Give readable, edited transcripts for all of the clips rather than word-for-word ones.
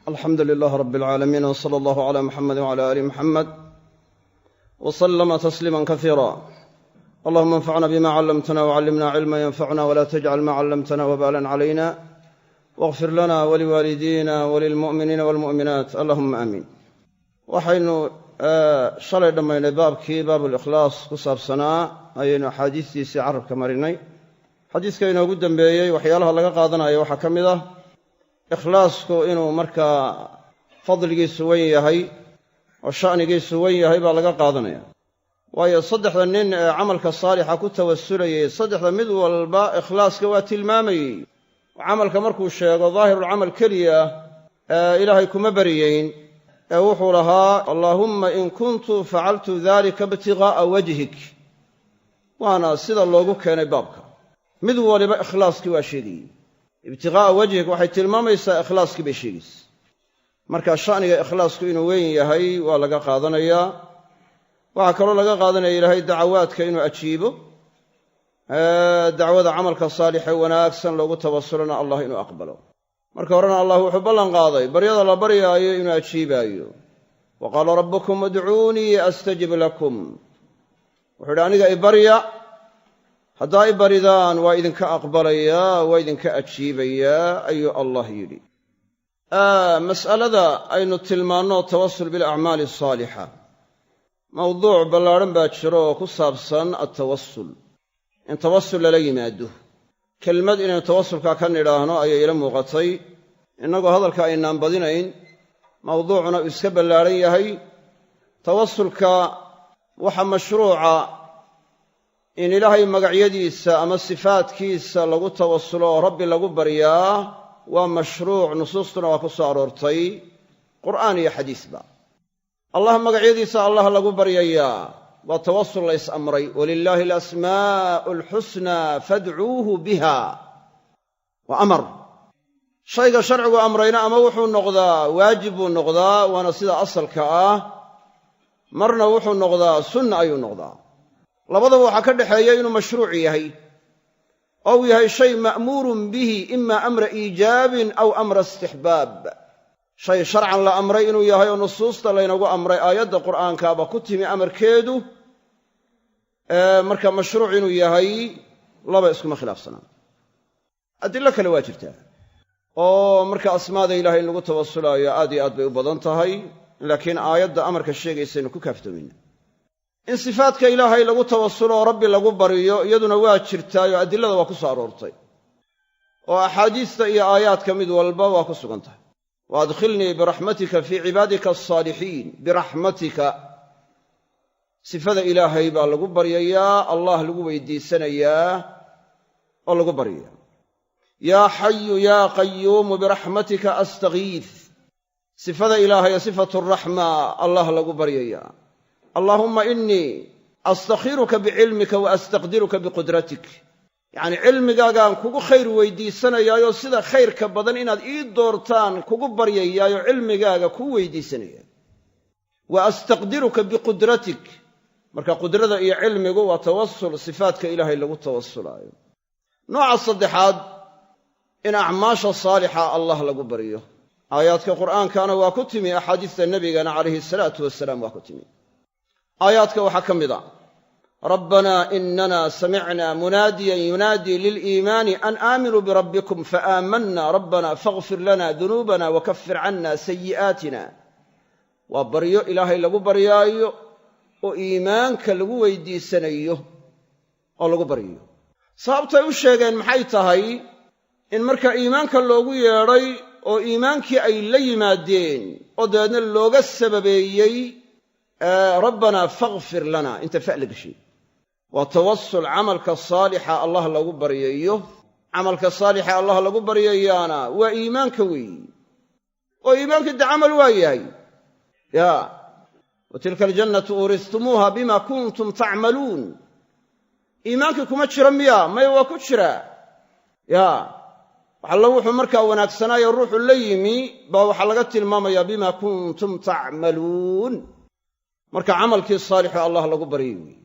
Alxamdu lilaah rab alcaalamiin w sala allahu cala muxamedi wcala aali muxamed w salama tasliima kasiira. Allahuma anfacna bima callamtana wcallimna cilma yanfacuna wla tajcal ma callamtana wbalan calayna wاغfir lana waliwaalidiina walilmu'miniina walmu'minaat, allahuma aamiin. Waxaynu shalay dhammaynay baabkii baabulikhlaas ku saabsanaa, ayaynu axaadiistiisii carabka marinay. Xadiiska inoogu dambeeyey waxyaalaha laga qaadanayo waxaa ka mid ah ikhlaasku inuu markaa fadligiisu wen yahay oo sha'nigiisu wen yahay baa laga qaadanaya. Waayo, saddexda nin ee camalka saalixa ku tawasulayey, saddexda mid walba ikhlaaska waa tilmaamayey. Oo camalka markuu sheego daahirulcamal keliya ee ilaahay kuma baryeyn ee wuxuu lahaa: "Allaahumma in kuntu facaltu dalika ibtighaa'a wajhik." Waana sida loogu keenay baabka. Mid waliba ikhlaaskii waa sheegayey. Ibtighaa'a wajhik waxay tilmaamaysaa ikhlaaskii bay sheegaysa. Marka sha'niga ikhlaasku inuu weyn yahay waa laga qaadanayaa. Waxaa kaloo laga qaadanaya ilaahay dacawaadka inuu ajiibo, dacwada camalka saalixee wanaagsan loogu tawasulana Allah inuu aqbalo. Marka horena Allah wuxuu ballan qaaday baryada la baryaayo inuu ajiibaayo. Wa qaala rabbukum udcuunii astajib lakum. Wuxuu idhi: "Aniga ibarya, haddaa i baridaan waa idinka aqbalayaa, waa idinka ajiibayaa," ayuu Allah yidhi. Mas'alada aynu tilmaanno, tawasul bilacmaali asaalixa, mawduuc ballaadhan baa jiro oo ku saabsan altawasul, in tawasul lala yimaado. Kelmad inaynu tawasulkaa ka nidhaahno ayay ila muuqatay, innagoo hadalka aynaan badinayn, mawduucuna uu iska ballaadhan yahay. Tawasulka waxa mashruuca in Ilaahay magacyadiisa ama sifaadkiisa lagu tawasulo oo Rabbi lagu baryaa waa mashruuc, nusuustuna waa ku soo aroortay, qur'aan iyo xadiisba. Allah magacyadiisa Allah lagu baryayaa waa tawasul la is amray. "Walilaahi alasmaa'u alxusnaa fadcuuhu biha" waa amar. Shayga sharcigu amrayna ama wuxuu noqdaa waajib buu noqdaa, waana sida asalka ah, marna wuxuu noqdaa sunna ayuu noqdaa. Labadaba waxaa ka dhexeeya inuu mashruuc yahay oo uu yahay shay ma'muurun bihi, ima amra iijaabin aw amra istixbaab. Shay sharcan la amray inuu yahay oo nusuusta laynagu amray, aayadda qur'aankaaba ku timi amarkeedu, marka mashruuc inuu yahay laba iskuma khilaafsanaa. Adilo kale waa jirtaa oo marka asmaada Ilahay in lagu tawasulaayo aad iyo aad bay u badan tahay, laakiin aayadda amarka sheegaysaynu ku kaaftoomayna. In sifaadka Ilaahay lagu tawasulo oo Rabbi lagu baryo iyaduna waa jirtaayoo adilada waa ku soo aroortay, oo axaadiista iyo aayaadka mid walba waa ku sugan tahay. "Wa adkhilnii biraxmatika fii cibaadika alsaalixiin." Biraxmatika, sifada Ilaahay baa lagu baryayaa, Allah lagu weydiisanayaa oo lagu baryaya. "Yaa xayu yaa qayuumu biraxmatika astagiis." Sifada Ilaahay ee sifatu raxma Allah lagu baryayaa. "Allaahumma innii astakhiruka bicilmika wa astaqdiruka biqudratik." Yacnii, cilmigaagaan kugu khayr weydiisanayaayo, sida khayrka badan inaad ii doortaan kugu baryayaayo, cilmigaaga kuu weydiisanaya. Wa astaqdiruka biqudratik. Marka qudrada iyo cilmigu waa tawasul sifaadka Ilaahay lagu tawasulaayo. Nooca saddexaad, in acmaasha saalixa Allah lagu baryo, aayaadka qur'aankana waa ku timi, axaadiista nebigana calayhi salaatu wasalaam waa ku timi. Aayaadka waxaa ka mid a: "Rabbanaa inana samicna munaadiyan yunaadii liliimaani an aaminuu birabbikum faaamanna, rabbana faghfir lana dunuubana wakafir canna sayi'aatina." Waa baryo Ilaahay lagu baryaayo oo iimaanka lagu weydiisanayo oo lagu baryayo. Sababtay u sheegeen maxay tahay? In marka iimaanka loogu yeedhay oo iimaankii ay la yimaadeen oo dabeedna looga sababeeyey "rabbanaa faghfir lana" inta fa la geshay. Waa tawasul camalka saalixa Allah lagu baryayo. Camalka saalixa Allah lagu baryayaana waa iimaanka weeyi, oo iimaankii de camal waa yahay. Ya "wa tilka aljannatu uuristumuuha bima kuntum tacmaluun". Iimaankii kuma jira miya? Maya, waa ku jira. Ya waxallo wuxuu markaa wanaagsanaayo ruuxu la yimi baa waxaa laga tilmaamayaa "bima kuntum tacmaluun". Marka camalkii saalixu Allah lagu baryay weeye.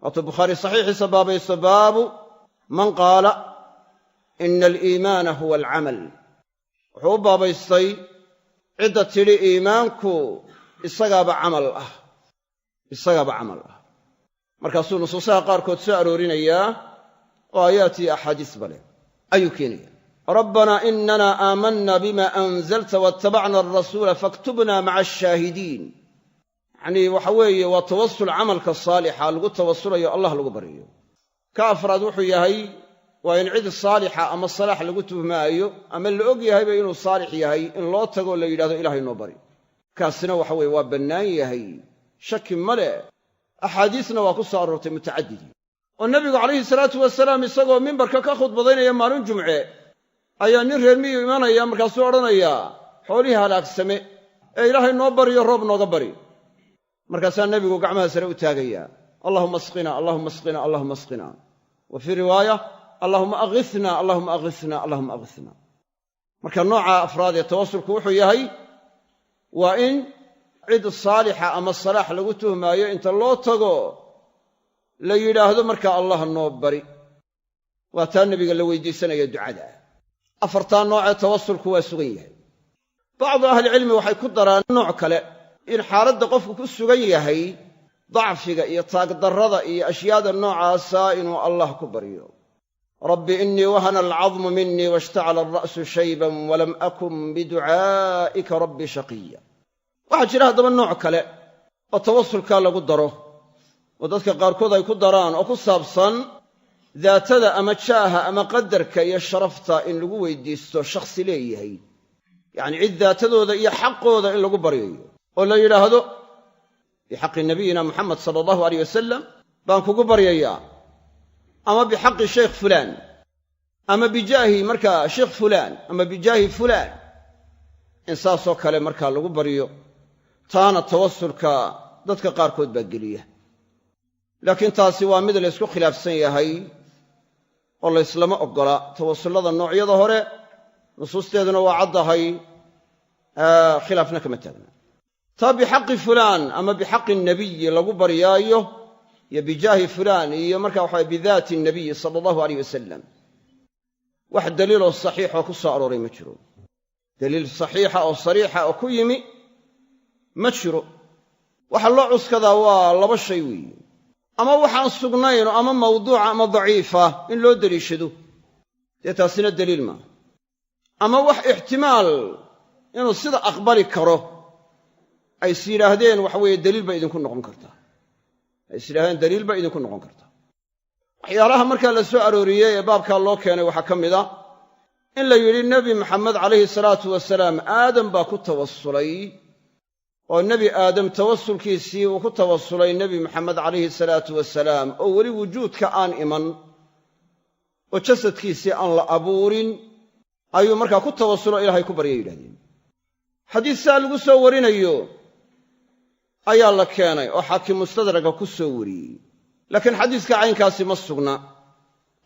Waatuu Bukhaari saxiixiisa baabaysto: baabu man qaala ina aliimaana huwa alcamal. Wuxuu u baabaystay Cidda tidhi iimaanku isagaaba camal ah, isagaaba camal ah. Markaasuu nusuusaha qaarkood soo aroorinayaa oo aayaat iyo axaadiisba leh ayuu keenaya. Rabbanaa inana aamanna bima anzalta waattabacna alrasuula faktubna maca ashaahidiin. Yacnii waxa weeye waa tawasul camalka saalixa lagu tawasulayo, Allah lagu baryayo. Ka afraad wuxuu yahay waa in cid saalixa ama salaax lagu tuhmaayo ama la og yahayba inuu saalix yahay in loo tagoo la yidhahdo ilahay noo bari. Kaasina waxa weye waa bannaan yahay, shaki ma leh. Axaadiisna waa ku soo aroortay mutacadidii, oo nebigu calayhi salaatu wasalaam isagoo mimbarka ka khudbadaynaya maalin jumce ayaa nin reer miyu imanaya, markaasuu odhanayaa xoolihii halaagsame ee ilaahay noo bariyo, roob nooga bari. Markaasaa nebigu gacmaha sare u taagayaa, allahuma asqina, allahuma asqina, allahuma asqina. Wa fii riwaaya allahuma aghithna, allahuma aghithna, allahuma aghithna. Marka nooca afraad ee tawasulku wuxuu yahay waa in cid saalixa ama salaax lagu tuhmaayo inta loo tago la yidhaahdo markaa allah noo bari. Waa taa nebiga la weydiisanaya ducada. Afartaa noocee tawasulku waa sugan yahay. Bacdu ahlicilmi waxay ku daraan nooc kale, in xaaladda qofku ku sugan yahay dacfiga iyo taagdarrada iyo ashyaada noocaasa inuu allah ku baryo. Rabbi innii wahana alcadmu minii washtacala alra'su shayban walam akun biducaa'ika rabbi shaqiya. Waxaa jira haddaba nooc kale oo tawasulkaa lagu daro oo dadka qaarkood ay ku daraan, oo ku saabsan daatada ama jaaha ama qadarka iyo sharafta in lagu weydiisto shakhsi leeyahay, yacni cid daatadooda iyo xaqooda in lagu baryayo oo la yidhaahdo bixaqi nabiyina Muxamed sala allahu aleyh wasalam baan kugu baryayaa, ama bixaqi sheikh fulaan, ama bijaahi markaa sheikh fulaan, ama bijaahi fulaan, in saasoo kale markaa lagu baryo. Taana tawasulka dadka qaarkood baa geliya, laakiin taasi waa mid laysku khilaafsan yahay oo layslama oggola. Tawasullada noocyada hore nusuusteeduna waa caddahay, khilaafna kama taagna. Taa bixaqi fulaan ama bixaqi nabiyi lagu baryaayo iyo bijaahi fulaan iyo marka waxaa bidaati nabiyi sala allahu aleyh wasalam, wax daliiloo saxiixoo ku soo arooray ma jiro. Daliil saxiixa oo sariixa oo ku yimi ma jiro. Waxaa loo cuskadaa waa laba shay weeye: ama waxaan sugnayn ama mawduuca ama daciifa in loo deliishado, dee taasina daliil maaha; ama wax ixtimaal inuu sida aqbali karo ay is yidhaahdeen waxa weeye daliil bay idinku noqon kartaa, ay is yidhahdeen daliil bay idinku noqon kartaa. Waxyaalaha markaa la soo arooriyey ee baabkaa loo keenay waxaa ka mid a in la yidhi Nebi Maxamed calayhi salaatu wasalaam Aadam baa ku tawasulay, oo nebi Aadam tawasulkiisii uu ku tawasulay Nebi Maxamed calayhi salaatu wasalaam oo weli wujuudka aan iman oo jasadkiisii aan la abuurin ayuu markaa ku tawasulo ilaahay ku barya yidhahdeen. Xadiis saa lagu soo warinayo ayaa la keenay oo xaakim mustadraka ku soo wariyey, laakiin xadiiska caynkaasi ma sugna.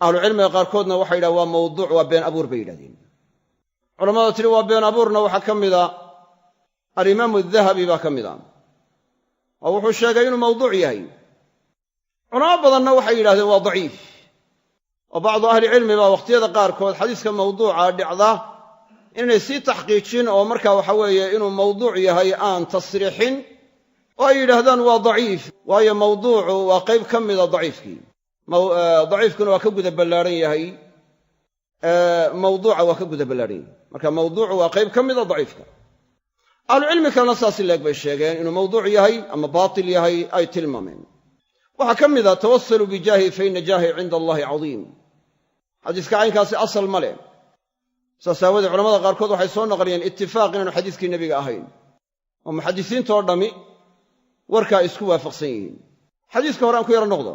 Ahlucilmiga qaarkoodna waxay yidhahen waa mawduuc, waa been abuur bay yidhahdeen. Culamada tiri waa been abuurna waxaa ka mida alimaamu Dahabi baa ka mid a, oo wuxuu sheegay inuu mawduuc yahay. Culamo badanna waxay yidhahdeen waa daciif, oo bacdu ahlicilmi baa wakhtiyada qaarkood xadiiska mawduuca dhicda inaynay sii taxqiijin oo marka waxa weeye inuu mawduuc yahay aan tasriixin, oo ay yidhaahdaan waa daciif, waayo mawduucu waa qayb ka mida daciifkii, daciifkuna waa ka guda ballaadhan yahay mawduuca, waa ka guda ballaadhan yahay. Marka mawduucu waa qayb ka mida daciifka. Ahlucilmi kalena saas leeg bay sheegeen inuu mawduuc yahay ama baatil yahay ay tilmaameen. Waxaa ka mid a tawasaluu bijaahi fa inna jaahi cinda allahi cadiim. Xadiiska caynkaasi asal ma leh. Saas aawoodee culamada qaarkood waxay soo naqliyeen itifaaq inaanu xadiiskii nebiga ahayn, oo muxadisiintoo dhammi warkaa isku waafaqsan yihiin. Xadiiska hore aan ku yaro noqdo.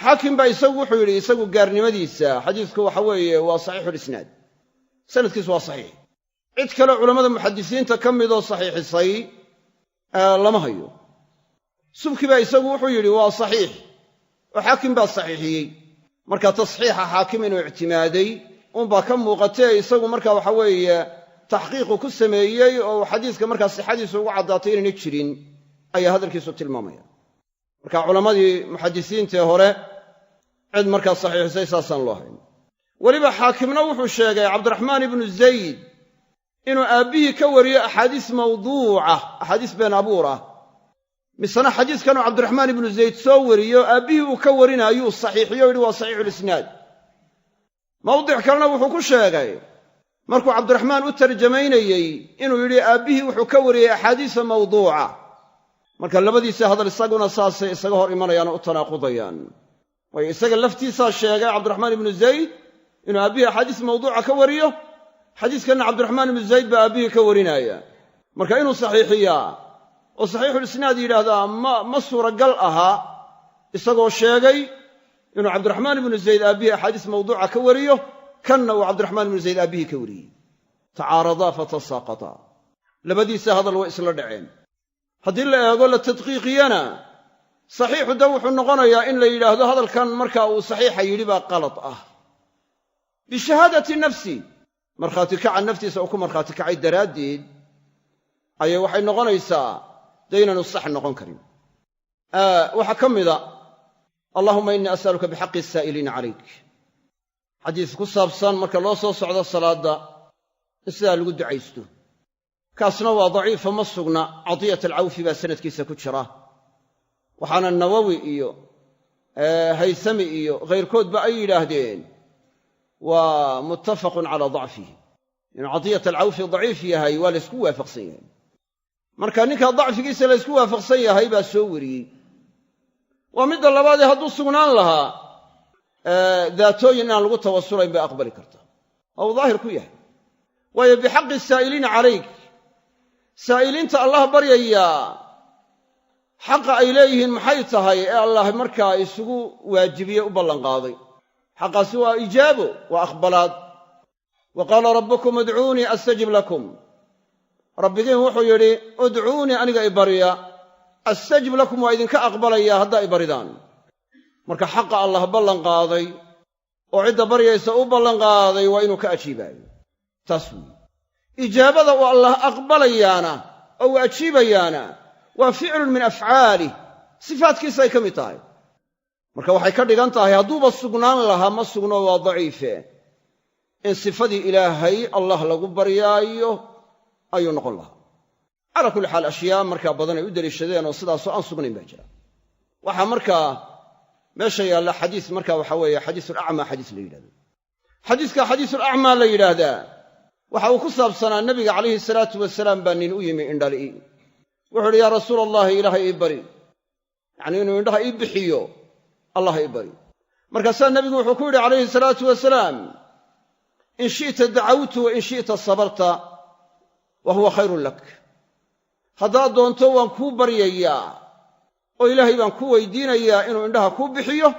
Xaakim baa isagu wuxuu yidhi isagu gaarnimadiisa xadiisku waxa weeye waa saxiixulisnaad, sanadkiisu waa saxiix. Cid kale culammada muxadisiinta ka midoo saxiixisay lama hayo. Subki baa isagu wuxuu yidhi waa saxiix, oo xaakim baa saxiixiyey. Marka tasxiixa xaakim inuu ictimaaday unbaa ka muuqatee, isagu marka waxa weeye taxqiiqu ku sameeyey oo xadiiska markaa sixadiisu ugu caddaatay inayna jirin ayaa hadalkiisu tilmaamaya. Marka culammadii muxadisiintae hore cid markaa saxiixisay saasaan loo hayn. Weliba xaakimna wuxuu sheegay Cabdiraxmaan ibnu Zayd inuu aabbihii ka wariyo axaadiis mawduuca, axaadiis been abuur ah, misena xadiiskanuu Cabdiraxmaan ibnu Zayd soo wariyo aabbihii uu ka warinaayuu saxiixiyo o yidhi waa saxiixulisnaad. Mawdic kalena wuxuu ku sheegay markuu Cabdiraxmaan u tarjamaynayey inuu yidhi aabbihii wuxuu ka wariyey axaadiisa mawduuca. Marka labadiisa hadal isaguna saasay isaga hor imanayaan oo u tanaaqudayaan. Waayo isaga laftiisaa sheegay Cabdiraxmaan ibnu Zayd inuu aabbihii axaadiis mawduuca ka wariyo, xadiiskanna Cabdiraxmaan ibnu Zayd baa aabbihii ka warinaaya. Marka inuu saxiixiyaa oo saxiixulisnaad yidhaahdaa ma suuragal ahaa, isagoo sheegay inuu Cabdiraxmaan ibnu Zayd aabbihii axaadiis mawduuca ka wariyo, kanna uu Cabdiraxmaan ibnu Zayd aabbihii ka wariyey. Tacaaradaa fatasaaqataa, labadiisa hadal way isla dhaceen. Haddii la eego la tadqiiqiyana, saxiixu de wuxuu noqonayaa in la yidhaahdo hadalkan marka uu saxiixa yidhi baa qalad ah. Bishahaadati nafsi, markhaati kaca naftiisa uu ku markhaati kacay daraaddeed ayay waxay noqonaysaa dee inaanu sax noqon karin. Waxaa ka mida allahuma innii as'aluka bixaqi asaa'iliina calayk, xadiis ku saabsan marka loo soo socdo salaadda in sidaa lagu ducaysto. Kaasna waa daciifo, ma sugna. Cadiyat alcawfi baa sanadkiisa ku jira, waxaana Nawowi iyo Haysami iyo khayrkoodba ay yidhaahdeen waa muttafaqun calaa dacfihi. Inuu Cadiyat alcawfi daciif yahay waa laysku waafaqsan yahay. Marka ninkaa dacfigiisa laysku waafaqsan yahay baa soo weriyey. Waa midda labaadee hadduu sugnaan lahaa daatooyin inaan lagu tawasulayn bay aqbali kartaa, oo uu daahir ku yahay. Waayo bixaqi saa'iliina calayk, saa'iliinta Allah baryayaa xaqa ay leeyihiin maxay tahay ee Allah markaa isugu waajibiye u ballanqaaday? Xaqaasi waa ijaabo, waa aqbalaad. Wa qaala rabbukum udcuunii astajib lakum, rabbigiin wuxuu yidhi udcuunii aniga i barya, astajib lakum waa idinka aqbalaya haddaa i baridaan. Marka xaqa Allah ballanqaaday oo cidda baryaysa u ballanqaaday waa inuu ka ajiibaayo. Taas weeye ijaabada uu Allah aqbalayaana oo uu ajiibayaana waa ficlun min afcaalih, sifaatkiisa ay ka mid tahay. Marka waxay ka dhigan tahay hadduuba sugnaan lahaa, ma sugno, waa daciife, in sifadii Ilaahay Allah lagu baryaayo ayuu noqon lahaa. Calaa kulli xaal ashyaa markaa badan ay u deliishadeen oo sidaasoo aan sugnayn baa jira. Waxaa markaa meesha yaalla xadiis marka waxa weeye xadiisulacmaa, xadiis la yidhahdo. Xadiiska xadiisulacmaa la yidhaahdaa waxa uu ku saabsanaa nabiga calayhi salaatu wasalaam baa nin u yimi indhali'i. Wuxu uhi yaa rasuula allahi, ilaahay ii bari, yacnii inuu indhaha ii bixiyo allah ii bari. Markaasaa nebigu wuxuu ku yidhi calayhi salaatu wasalaam, in shi'ta dacawtu wa in shi'ta sabarta wa huwa khayrun lak. Haddaad doonto waan kuu baryayaa oo ilaahay baan ku weydiinayaa inuu indhaha kuu bixiyo,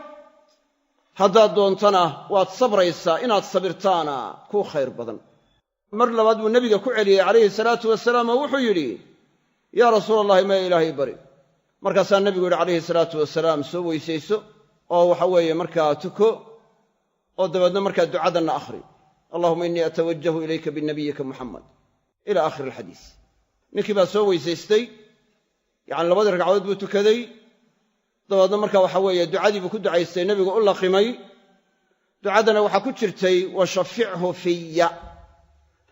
haddaad doontana waad sabraysaa, inaad sabirtaana kuu khayr badan. Mar labaad buu nebiga ku celiyey calayhi salaatu wasalaam oo wuxuu yidhi yaa rasuula allahi, maya ilaahay bari. Markaasaa nebigu yidhi calayhi salaatu wasalaam, soo weysayso oo waxa weeye markaa tuko, oo dabeedna markaa ducadanna akhri, allahuma innii atawajahu ilayka binabiyika Muxamed, ila aakhiri alxadiis. Ninkii baa soo weysaystay, yacani labadii ragcadood buu tukaday, dabeedna marka waxa weeye ducadii buu ku ducaystay, nebigu u laqimay. Ducaddana waxaa ku jirtay wa shafichu fiya,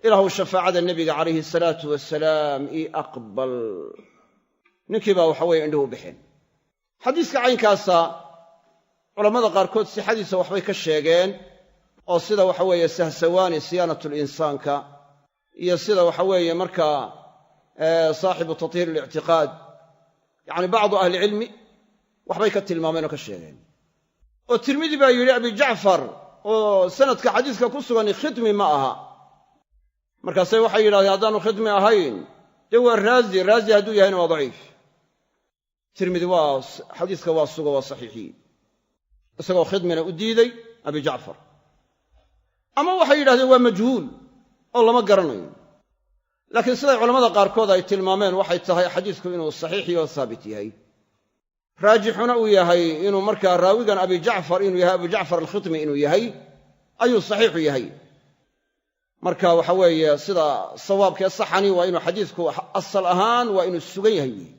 ilaahu shafaacada nebiga calayhi salaatu wasalaam ii aqbal. Ninkii baa waxa weye indhuhu u baxeen. Xadiiska caynkaasa culammada qaarkood sixadiisa waxbay ka sheegeen, oo sida waxa weeye Sahsawaani siyaanatulinsaanka iyo sida waxa weeye markaa saaxibu tathiir alictiqaad, yacni bacdu ahlicilmi waxbay ka tilmaameen oo ka sheegeen. Oo Tirmidi baa yidhi Abi Jacfar oo sanadka xadiiska ku sugani khidmi ma aha. Markaasay waxay yidhahdeen haddaanu khidmi ahayn dee waa raazi, raazi hadduu yahayna waa daciif. Tirmidi waa xadiiska waa sugo, waa saxiixiyey, isagoo khidmina u diiday Abi Jacfar. Ama waxay yidhahdeen waa majhuul oo lama garanayo. Laakiin siday culamada qaarkood ay tilmaameen waxay tahay xadiisku inuu saxiix iyo haabit yahay, raajixuna uu yahay inuu markaa raawigan Abi Jacfar inuu yahay Abu Jacfar alkhidmi inuu yahay ayuu saxiixu yahay. Marka waxa weeye sida sawaabkee saxani waa inuu xadiisku asal ahaan waa inuu sugan yahay weeye.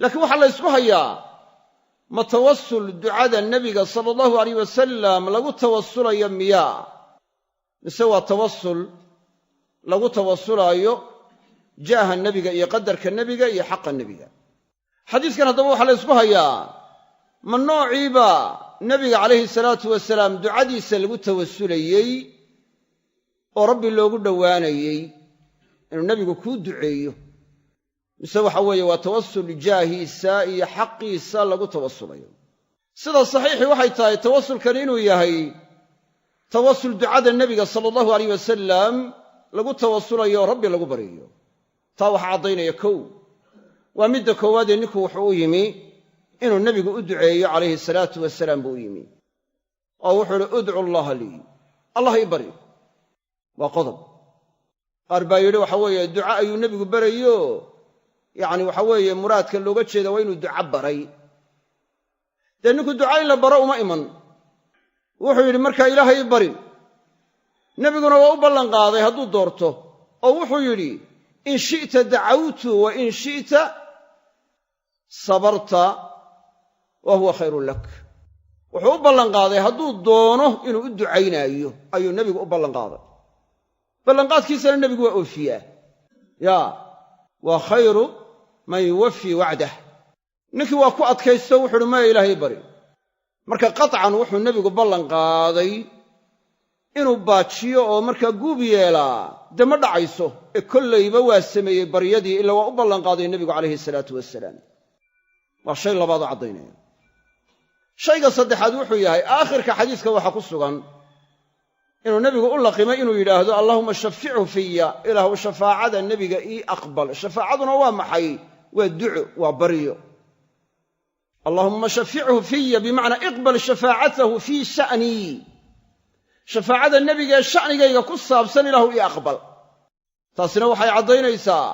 Laakiin waxaa la ysku hayaa ma tawasul ducada nebiga sala allahu alayh wasalam lagu tawasulayo miyaa, mise waa tawasul lagu tawasulaayo jaaha nebiga iyo qadarka nebiga iyo xaqa nebiga. Xadiiskan haddaba waxaa la ysku hayaa ma noociiba nebiga calayhi salaatu wasalaam ducadiisa lagu tawasulayey oo rabbi loogu dhowaanayey inuu nebigu kuu duceeyo, mise waxa weeye waa tawasul jaahiisa iyo xaqiisa lagu tawasulayo. Sida saxiixii waxay tahay tawasulkani inuu yahay tawasul ducada nebiga sala allahu alayh wasalam lagu tawasulayo oo rabbi lagu baryayo. Taa waxaa caddaynaya kow, waa midda koowaadee ninku wuxuu u yimi inuu nebigu u duceeyo calayhi salaatu wasalaam buu u yimi, oo wuxuu ihi udcu allaha lii, allah ii bari. Waa qodob. Qaar baa yidhi waxa weeye duca ayuu nebigu barayo, yacni waxa weeye muraadka looga jeeda waa inuu duca baray. Dee ninku duca in la baro uma iman, wuxuu yidhi markaa ilaahay ii bari. Nebiguna waa u ballanqaaday hadduu doorto, oo wuxuu yidhi in shi'ta dacawtu wa in shi'ta sabarta wa huwa khayrun lak. Wuxuu u ballanqaaday hadduu doono inuu u ducaynaayo ayuu nebigu u ballanqaaday. Ballanqaadkiisana nebigu waa oofiyaa. Yaa waa khayru man yuwafii wacdah. Ninkii waa ku adkaysto, wuxu uhi maya ilaahay bari. Marka qatcan wuxuu nebigu ballanqaaday inuu baajiyo oo markaa guub yeelaa dee ma dhacayso, ee kollayba waa sameeyey baryadii, ila waa u ballanqaaday nebigu calayhi salaatu wasalaam. Waa shay labaadoo caddaynaya. Shayga saddexaad wuxuu yahay aakhirka xadiiska waxaa ku sugan inuu nebigu u laqimay inuu yidhaahdo allahuma shafichu fiya, ilaahu shafaacada nebiga ii aqbal. Shafaacaduna waa maxay? Waa duco, waa baryo. Allahumma shafichu fiya bimacnaa iqbal shafaacatahu fii sha'nii, shafaacada nebiga ee sha'nigayga ku saabsan ilaahu ii aqbal. Taasina waxay caddaynaysaa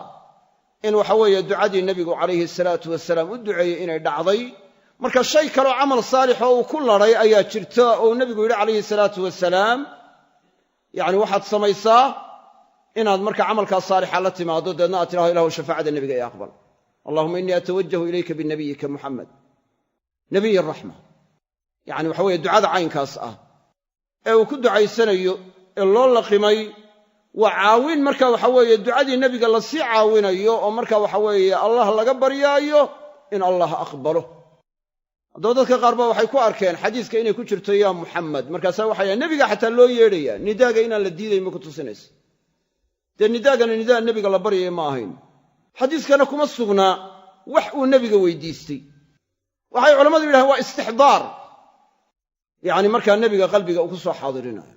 in waxa weeye ducadii nebigu calayhi salaatu wasalaam u duceeyey inay dhacday. Marka shay kaloo camal saalix oo uu ku ladhay ayaa jirta oo nebigu yidhi calayhi salaatu wasalaam, yacni waxaad samaysaa inaad marka camalkaa saalixa la timaaddo, deedna aad tidhahdo ilahu shafaacada nebiga ii aqbal. Allahuma innii atawajahu ilayka binabiyika muxamed nabiyi raxma. Yacni waxa weye ducada caynkaas ah ee uu ku ducaysanayo ee loo laqimay waa caawin. Marka waxa weeye ducadii nebiga lasii caawinayo oo marka waxa weeye allah laga baryaayo in allah aqbalo. Haddaba dadka qaar ba waxay ku arkeen xadiiska inay ku jirto yaa Muxamed, markaasaa waxay yahay nebiga xataa loo yeedhayaa, nidaaga inaan la diidayn ma ku tusinaysa. Dee nidaagana nidaa nebiga la baryaya ma ahayn, xadiiskana kuma sugnaa wax uu nebiga weydiistay. Waxay culammadu yidhahdeen waa istixdaar, yacni markaa nebiga qalbiga uu ku soo xaadirinayo.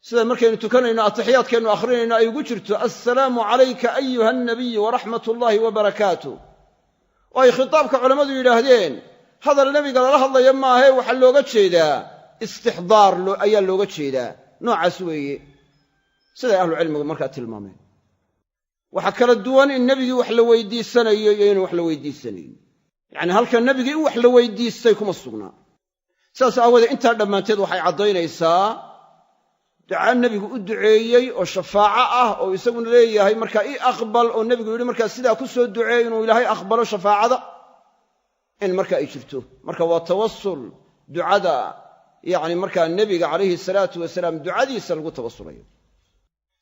Sida markaynu tukanayno atixiyaadkaynu akhrinayno ay ugu jirto assalaamu calayka ayuha alnabiyu waraxmat ullaahi wabarakaatuh, oo ay khitaabka culammadu yidhaahdeen hadal nebiga lala hadlayo maahae waxaa looga jeedaa istixdaar ayaa looga jeedaa. Noocaas weeye siday ahlucilmigu markaa tilmaameen. Waxaa kala duwan in nebigii wax la weydiisanayo iyo inuu wax la weydiisanayn. Yacni halka nebigii in wax la weydiistay kuma sugnaa. Saas aawoodee intaa dhammaanteed waxay caddaynaysaa duca nebigu u duceeyey oo shafaaco ah oo isaguna leeyahay markaa ii aqbal, oo nebigu yidhi markaa sidaa ku soo duceey inuu ilaahay aqbalo shafaacada, in marka ay jirto. Marka waa tawasul ducada yacni markaa nebiga calayhi salaatu wasalaam ducadiisa lagu tawasulayo.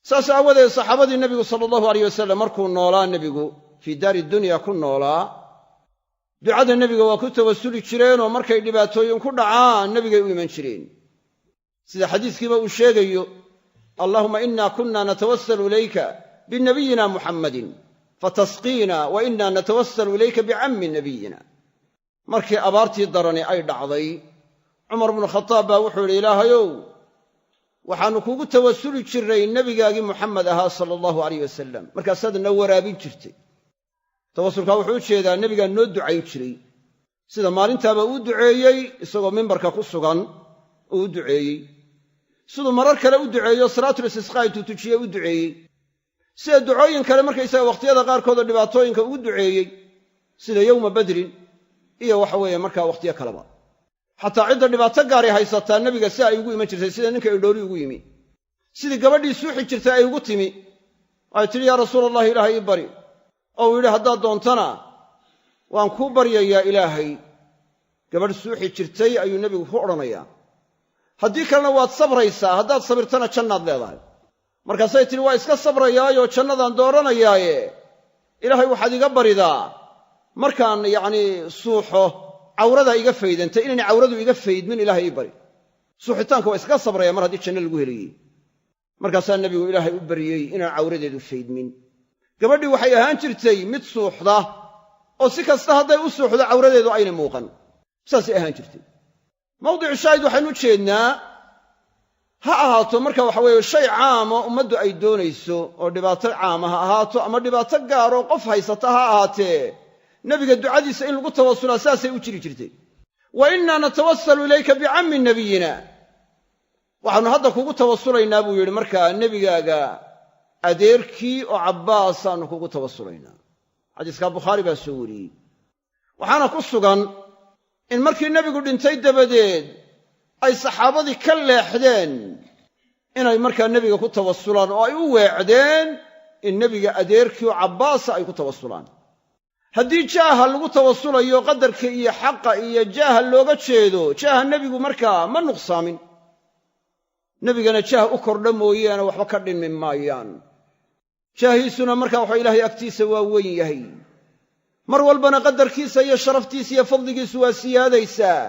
Saas aawadeed saxaabadii nebigu sala allahu alayh wasalam markuu noolaa nebigu fii daari dunya ku noolaa, ducada nebiga waa ku tawasuli jireenoo markay dhibaatooyin ku dhacaan nebigay u iman jireen. Sida xadiiskiiba uu sheegayo allahuma inna kunna natawassalu ilayka binabiyina muxammadin fatasqiina wa inna natawassalu ilayka bicammi nabiyina. Markii abaartii darani ay dhacday, Cumar bnu Khataab baa wuxuu yidhi ilaahayow waxaannu kugu tawasuli jirnay nebigaagii Muxamed ahaa sala allahu alayh wasalam, markaasaad na waraabin jirtay. Tawasulkaa wuxuu u jeedaa nebigaa noo ducayn jiray, sida maalintaaba uu duceeyey isagoo mimbarka ku sugan uu u duceeyey, siduu marar kale u duceeyo salaatul istisqaa intuu tujiyey u duceeyey, sida ducooyin kale markaysaga wakhtiyada qaarkood oo dhibaatooyinka ugu duceeyey, sida yowma badrin iyo waxa weeye markaa wakhtiyo kaleba. Xataa cidda dhibaato gaaray haysataa nebiga si ay ugu iman jirtay, sida ninka idhooli ugu yimi, sidii gabadhii suuxi jirtay ay ugu timi, ay tidhi yaa rasuul allahi ilaahay ii bari, oo uu yidhi haddaad doontana waan kuu baryayaa ilaahay. Gabadh suuxi jirtay ayuu nebigu ku odhanayaa, haddii kalena waad sabraysaa, haddaad sabirtana jannaad leedahay. Markaasay tidhi waa iska sabrayaayoo jannadaan dooranayaaye, ilaahay waxaad iga baridaa markaan yacnii suuxo cawradaa iga faydantay inaynay cawradu iga faydmin ilahay ii bari. Suuxitaanka waa iskaga sabraya mar haddii janno lagu helayey. Markaasaa nebigu ilaahay u baryey inaan cawradeedu faydmin. Gabadhii waxay ahaan jirtay mid suuxda oo si kasta hadday u suuxdo cawradeedu aynay muuqan, saasay ahaan jirtay. Mawdicu shaahid waxaynu u jeednaa ha ahaato marka waxa weeye shay caamo ummaddu ay doonayso oo dhibaato caama ha ahaato ama dhibaato gaaroo qof haysata ha ahaatee, nebiga ducadiisa in lagu tawasulaa saasay u jiri jirtay. Wa innaa natawasalu ilayka bicammi nabiyina, waxaannu hadda kugu tawasulaynaa buu yidhi markaa nebigaaga adeerkii oo Cabbaasaannu kugu tawasulaynaa. Xadiiskaa Bukhaari baa soo wariyey. Waxaana ku sugan in markii nebigu dhintay dabadeed ay saxaabadii ka leexdeen inay markaa nebiga ku tawasulaan oo ay u weecdeen in nebiga adeerkii oo Cabbaasa ay ku tawasulaan. Haddii jaaha lagu tawasulayo qadarka iyo xaqa iyo jaaha looga jeedo, jaaha nebigu markaa ma nuqsaamin, nebigana jaah u kordha mooyaane waxba ka dhinmi maayaan. Jaahiisuna markaa waxa ilaahay agtiisa waa weyn yahay, mar walbana qadarkiisa iyo sharaftiisa iyo fadligiisu waa siyaadaysaa.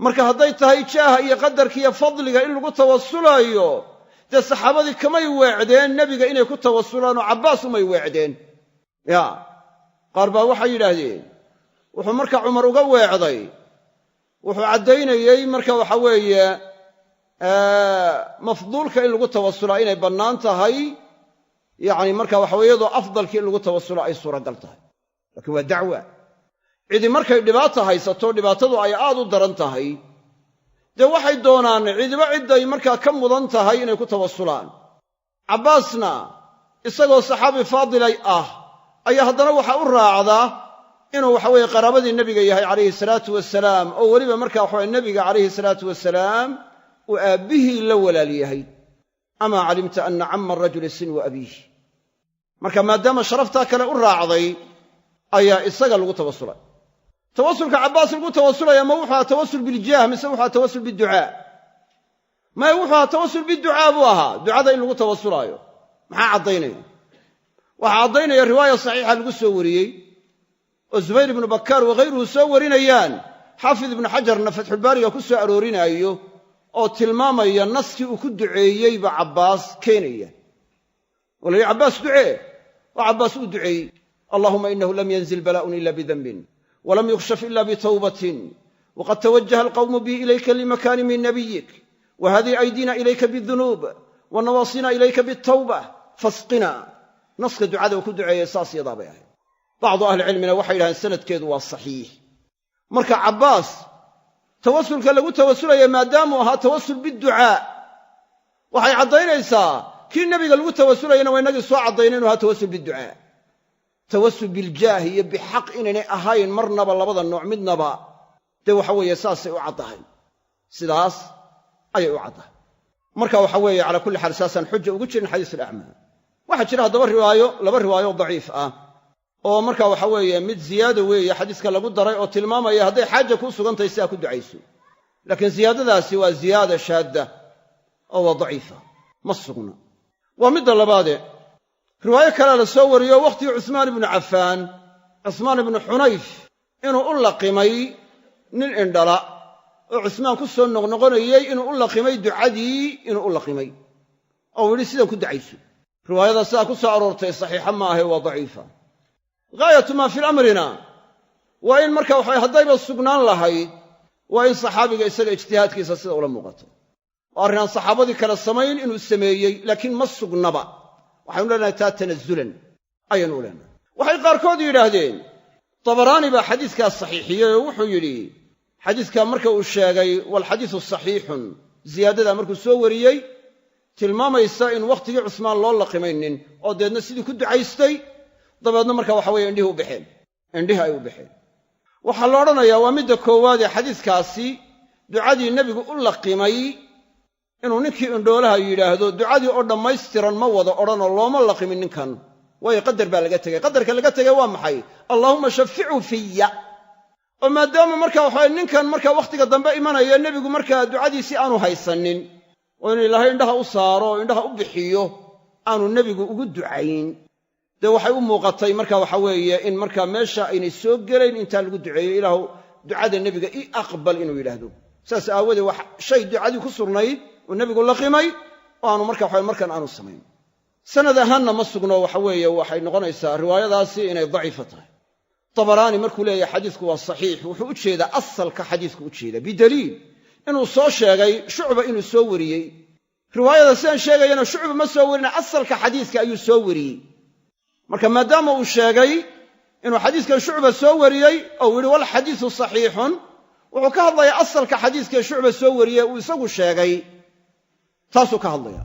Marka hadday tahay jaaha iyo qadarka iyo fadliga in lagu tawasulaayo, dee saxaabadii kamay weecdeen nebiga inay ku tawasulaan oo Cabbaas umay weecdeen. Ya qaar baa waxay yidhaahdeen wuxuu marka Cumar uga weecday, wuxuu caddaynayey marka waxa weeye mafduulka in lagu tawasulaa inay bannaan tahay, yacni marka waxa weye iyadoo afdalkii in lagu tawasulaa ay suuragal tahay. Laakiin waa dacwa. Cidi markay dhibaata haysato, dhibaatadu ay aad u daran tahay, dee waxay doonaan cidiba cidday markaa ka mudan tahay inay ku tawasulaan. Cabbaasna isagoo saxaabi faadilay ah ayaa haddana waxaa u raacda inuu waxa weeye qaraabadii nebiga yahay calayhi salaatu wasalaam, oo weliba marka waxaweye nebiga calayhi salaatu wasalaam uu aabbihii la walaal yahay. Amaa calimta anna camma arajuli sinwa abiih. Marka maadaama sharaftaa kale u raacday ayaa isaga lagu tawasulay. Tawasulka Cabbaas lagu tawasulaya ma wuxuu ahaa tawasul biljaah mise wuxu ahaa tawasul biducaa? Maya, wuxuu ahaa tawasul biducaa buu ahaa, ducada in lagu tawasulaayo. Maxaa caddaynaya? Waxaa caddaynaya riwaaya saxiixa lagu soo wariyey oo Zubayr ibnu Bakkaar waghayruhu soo warinayaan, Xaafid ibnu Xajarna Fatxulbaariga ku soo aroorinaayo oo tilmaamaya naskii uu ku duceeyeyba Cabbaas keenaya. Oo la yidhi Cabbaas ducee, oo Cabbaas uu duceeyey: Allahuma inahu lam yanzil bala'un ila bidanbin walam yukshaf ila bitawbatin waqad tawajaha alqawmu bi ilayka limakaani min nabiyik wa hadihi aydina ilayka bidunuub wa nawaasina ilayka bitawba fasqina. Naska ducada uu ku duceeyey saas yadaa bay ahayd. Bacdu ahlicilmina waxay yidhahdeen sanadkeedu waa saxiix. Marka Cabbaas tawasulka lagu tawasulaya maadaamuu ahaa tawasul biducaa, waxay caddaynaysaa kii nebiga lagu tawasulayana waa inagii soo caddaynay inu ahaa tawasul biducaa. Tawasul biljaah iyo bixaq inaynay ahayn marnaba labada nooc midnaba, dee waxa weeye saasay u caddahay, sidaas ayay u caddahay. Marka waxa weeye calaa kulli xaal saasaan xuja ugu jirin xadiis alacmaa. Waxaa jira haddaba riwaayo, laba riwaayo daciif ah oo marka waxa weeye mid ziyaada weeye xadiiska lagu daray oo tilmaamaya hadday xaaja kuu sugantahay sidaa ku ducayso, laakiin ziyaadadaasi waa ziyaada shaadda oo waa daciifa, ma sugna. Waa midda labaade, riwaayo kalea la soo wariyo wakhtigii Cusmaan ibnu Cafaan, Cusmaan ibnu Xunayf inuu u laqimay nin indhala oo Cusmaan ku soo noqnoqonayey, inuu u laqimay ducadii, inuu u laqimay oo yidhi sidan ku ducayso. Riwaayada sidaa ku soo aroortay saxiixa ma ahe, waa daciifa. Ghaayatu maa fii amrina waa in marka waxa haddayba sugnaan lahayd waa in saxaabiga isaga ijtihaadkiisa sida ula muuqato, oo arrinaan saxaabadii kale samayn inuu sameeyey, laakiin ma sugnaba. Waxaynu leenahay taa tanazulan ayaynu u leenahay. Waxay qaarkood yidhaahdeen Tabaraani baa xadiiskaas saxiixiyey oo wuxuu yidhi xadiiskaa marka uu sheegay walxadiisu saxiixun, ziyaadadaa markuu soo wariyey tilmaamaysa in wakhtigii Cusmaan loo laqimaynin oo deedna sidii ku ducaystay, dabeedna marka waxa weye indhihi u baxeen, indhihi ay u baxeen. Waxaa la odhanayaa waa midda koowaad ee xadiiskaasi ducadii nebigu u laqimay inuu ninkii indhoolaha yidhaahdo ducadii oo dhammaystiran ma wada odhanoo looma laqimin ninkan, waayo qadar baa laga tegey. Qadarka laga tegey waa maxay? Allaahumma shafichu fiya. Oo maadaama marka waxawaye ninkan marka wakhtiga dambe imanaya nebigu markaa ducadiisii aanu haysanin, Oo inuu Ilaahay indhaha u saaro oo indhaha u bixiyo aanu nebigu ugu ducayn, dee waxay u muuqatay marka waxa weeye in markaa meesha aynay soo gelayn intaa lagu duceeyo, Ilaahu ducada nebiga i aqbal inuu yidhaahdo. Saas aawadeed wax shay ducadii ku sugnayd uu nebigu laqimay oo aanu marka waxa markan aanu samayn. Sanad ahaanna ma sugno, waxa weeye waxay noqonaysaa riwaayadaasi inay daciifa tahay. Tabaraani markuu leeyahay xadiisku waa saxiix, wuxuu u jeedaa asalka xadiisku u jeeda, bidaliil inuu soo sheegay Shucba inuu soo wariyey. Riwaayada sidaan sheegayana Shucba ma soo warina, asalka xadiiska ayuu soo wariyey. Marka maadaama uu sheegay inuu xadiiskan Shucba soo wariyey oo uu yidhi walxadiisu saxiixun, wuxuu ka hadlayaa asalka xadiiskae Shucba soo wariyey uu isagu sheegay, taasuu ka hadlaya,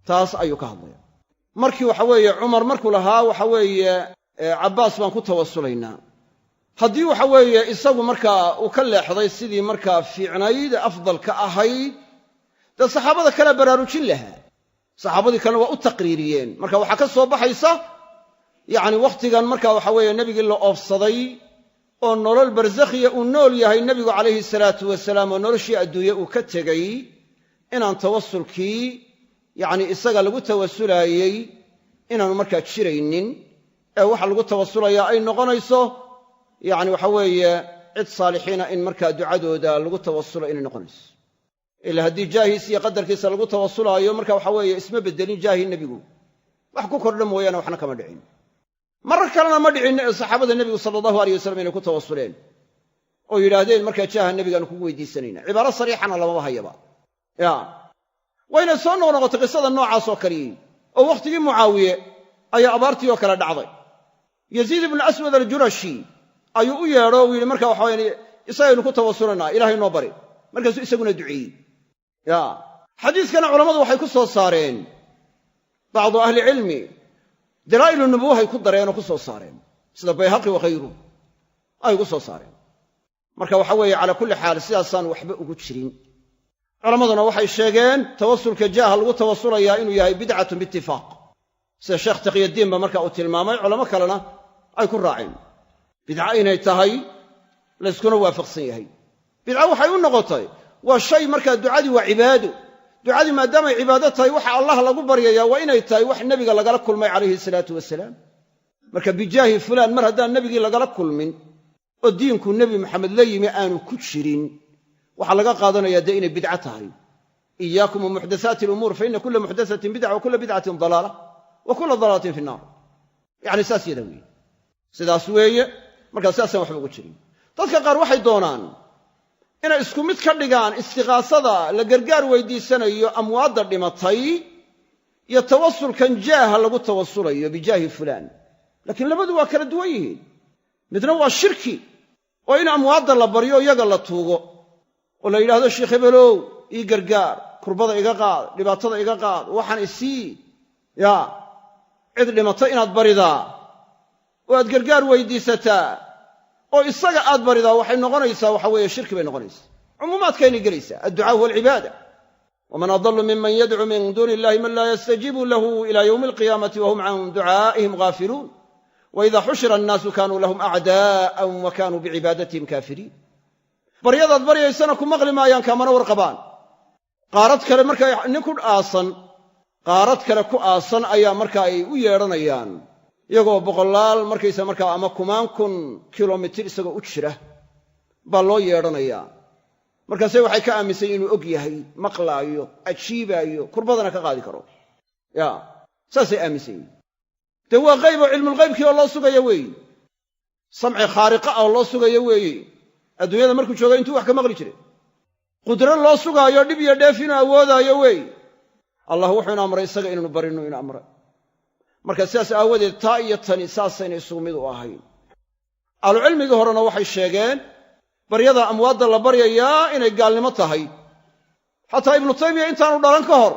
taas ayuu ka hadlaya. Markii waxa weeye Cumar markuu lahaa waxa weeye Cabbaas baan ku tawasulaynaa, haddii waxa weeye isagu markaa uu ka leexday sidii markaa fiicnayd ee afdalka ahayd, dee saxaabada kale baraarujin lahaa, saxaabadii kalena waa u taqriiriyeen. Marka waxaa ka soo baxaysa yacni wakhtigan marka waxa weeye nebigii la oofsaday oo nolol barsakhiya uu nool yahay nebigu calayhi salaatu wasalaam, oo noloshii adduunye uu ka tegey, inaan tawasulkii yacni isaga lagu tawasulaayey inaanu markaa jiraynin, ee waxa lagu tawasulayaa ay noqonayso yacni waxa weeye cid saalixiina in markaa ducadooda lagu tawasulo inay noqonayso. Ila haddii jaahiis iyo qadarkiisa lagu tawasulaayo, marka waxa weeye isma beddelin jaahii nebigu, wax ku kordha mooyaane waxna kama dhicin. Marar kalena ma dhicin ee saxaabada nebigu sala allahu aleyh wasalam inay ku tawasuleen oo yidhaahdeen markaa jaaha nebigaanu kugu weydiisanayna, cibaaro sariixana lamaba hayaba. Ya wayna soo noqnoqotay qisada noocaas oo kaliyi, oo wakhtigii Mucaawiye ayaa abaartii oo kale dhacday. Yaziid ibnu Aswad aljurashi ayuu u yeedho uu yidhi marka waxa weye isagaynu ku tawasulanaa, Ilahay noo bari. Markaasuu isaguna duceeyey. Ya xadiiskana culammadu waxay ku soo saareen bacdu ahlicilmi dalaa'ilu nubuwahay ku dareen oo ku soo saareen, sida Bayhaqi wakhayruhu ay ku soo saareen. Marka waxa weeye calaa kulli xaal sidaasaan waxba ugu jirin. Culammaduna waxay sheegeen tawasulka jaaha lagu tawasulayaa inuu yahay bidcatun biitifaaq, sida Sheekh Taqiyaddiin ba marka uu tilmaamay, culamo kalena ay ku raaceen bidca inay tahay, layskuna waafaqsan yahay. Bidca waxay u noqotay waa shay markaa ducadii waa cibaado, ducadii maadaamay cibaado tahay waxa Allah lagu baryayaa waa inay tahay wax nebiga lagala kulmay calayhi salaatu wasalaam. Marka bijaahi fulaan mar haddaan nebigii lagala kulmin oo diinku Nebi Maxamed la yimi aanu ku jirin, waxaa laga qaadanayaa dee inay bidca tahay. Iyaakum wa muxdathaati alumuur fa ina kula muxdathatin bidca wa kula bidcatin dalaala wa kula dalaalatin fi nnaar. Yacni saas yada weeye, sidaas weeye. Markaa sidaasaan waxba ugu jirin. Dadka qaar waxay doonaan inay isku mid ka dhigaan istiqaasada la gargaar weydiisanayo amwaadda dhimatay iyo tawasulkan jaaha lagu tawasulayo bijaahi fulaan, laakiin labadu waa kala duwan yihiin. Midna waa shirki oo in amwaadda la baryo iyaga la tuugo oo la yidhahdo sheekh hebelow ii gargaar, kurbada iga qaad, dhibaatada iga qaad, waxaan isii. Yaa cid dhimatay inaad baridaa oo aad gargaar weydiisataa oo isaga aad baridaa waxay noqonaysaa waxa weeye shirki bay noqonaysaa, cumuumaadkaynay gelaysaa. Adducaa huwa alcibaada, waman adallu miman yadcuu min duuni illahi man laa yastajiibu lahu ila yowmi alqiyaamati wahum can ducaa'ihim gaafiluun waida xushira annaasu kaanuu lahum acdaa'an wa kaanuu bicibaadatihim kaafiriin. Baryadaad baryaysana ku maqli maayaan, kaamana warqabaan. Qaarad kale markaa nin ku aasan, qaarad kale ku aasan ayaa marka ay u yeedhanayaan, iyagoo boqolaal markaysa markaa ama kumaan kun kilomitir isagoo u jira baa loo yeedhanayaa. Markaase waxay ka aaminsan inuu og yahay, maqlaayo, ajiibaayo, kurbadana ka qaadi karo. Ya saasay aaminsan yihin. Dee waa qayb oo cilmulghaybkii oo loo sugaya weeye, samci khaariqa oo loo sugaya weeye. Adduunyada markuu jooga intuu wax ka maqli jiray, qudro loo sugaayo dhib iyo dheef inuu awoodaayo weeye. Allah wuxuu ina amray isaga inaanu barino ina amray. Marka sidaas aawadeed taa iyo tani saasayna isugu mid u ahayn. Ahlucilmigii horena waxay sheegeen baryada amwaadda la baryayaa inay gaalnimo tahay. Xataa Ibnu Taymiya intaanu dhalan ka hor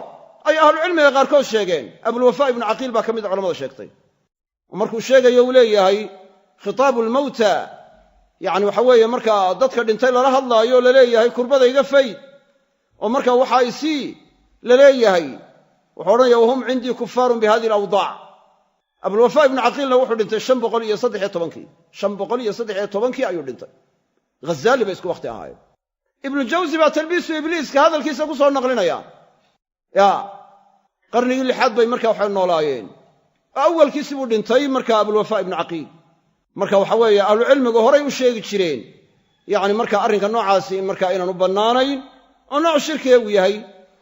ay ahlucilmiga qaarkood sheegeen. Abulwafaa ibnu Caqiil baa ka mid a culamada sheegtay. Oo markuu sheegayo uu leeyahay khitaabu lmawta, yacni waxa weeye markaa dadka dhintay lala hadlaayo laleeyahay kurbada iga fayd oo markaa waxaa isii laleeyahay, wuxuu odhanaya wahum cindii kufaarun bihadihi alawdaac. Abulwafaa ibnu Caqiilna wuxuu dhintay 513kii, 513kii ayuu dhintay. Ghazaali bay isku wakhti ahaayeen. Ibnu Jawsi baa talbiisu ibliiska hadalkiisa ku soo naqlinaya. Ya qarnigii lixaad bay marka waxay noolaayeen. Awalkiisi buu dhintay marka Abulwafaa ibnu Caqiil. Marka waxa weeye ahlucilmigu horay u sheegi jireen yacni marka arrinka noocaasi marka inaanu bannaanayn oo nooc shirkiga uu yahay,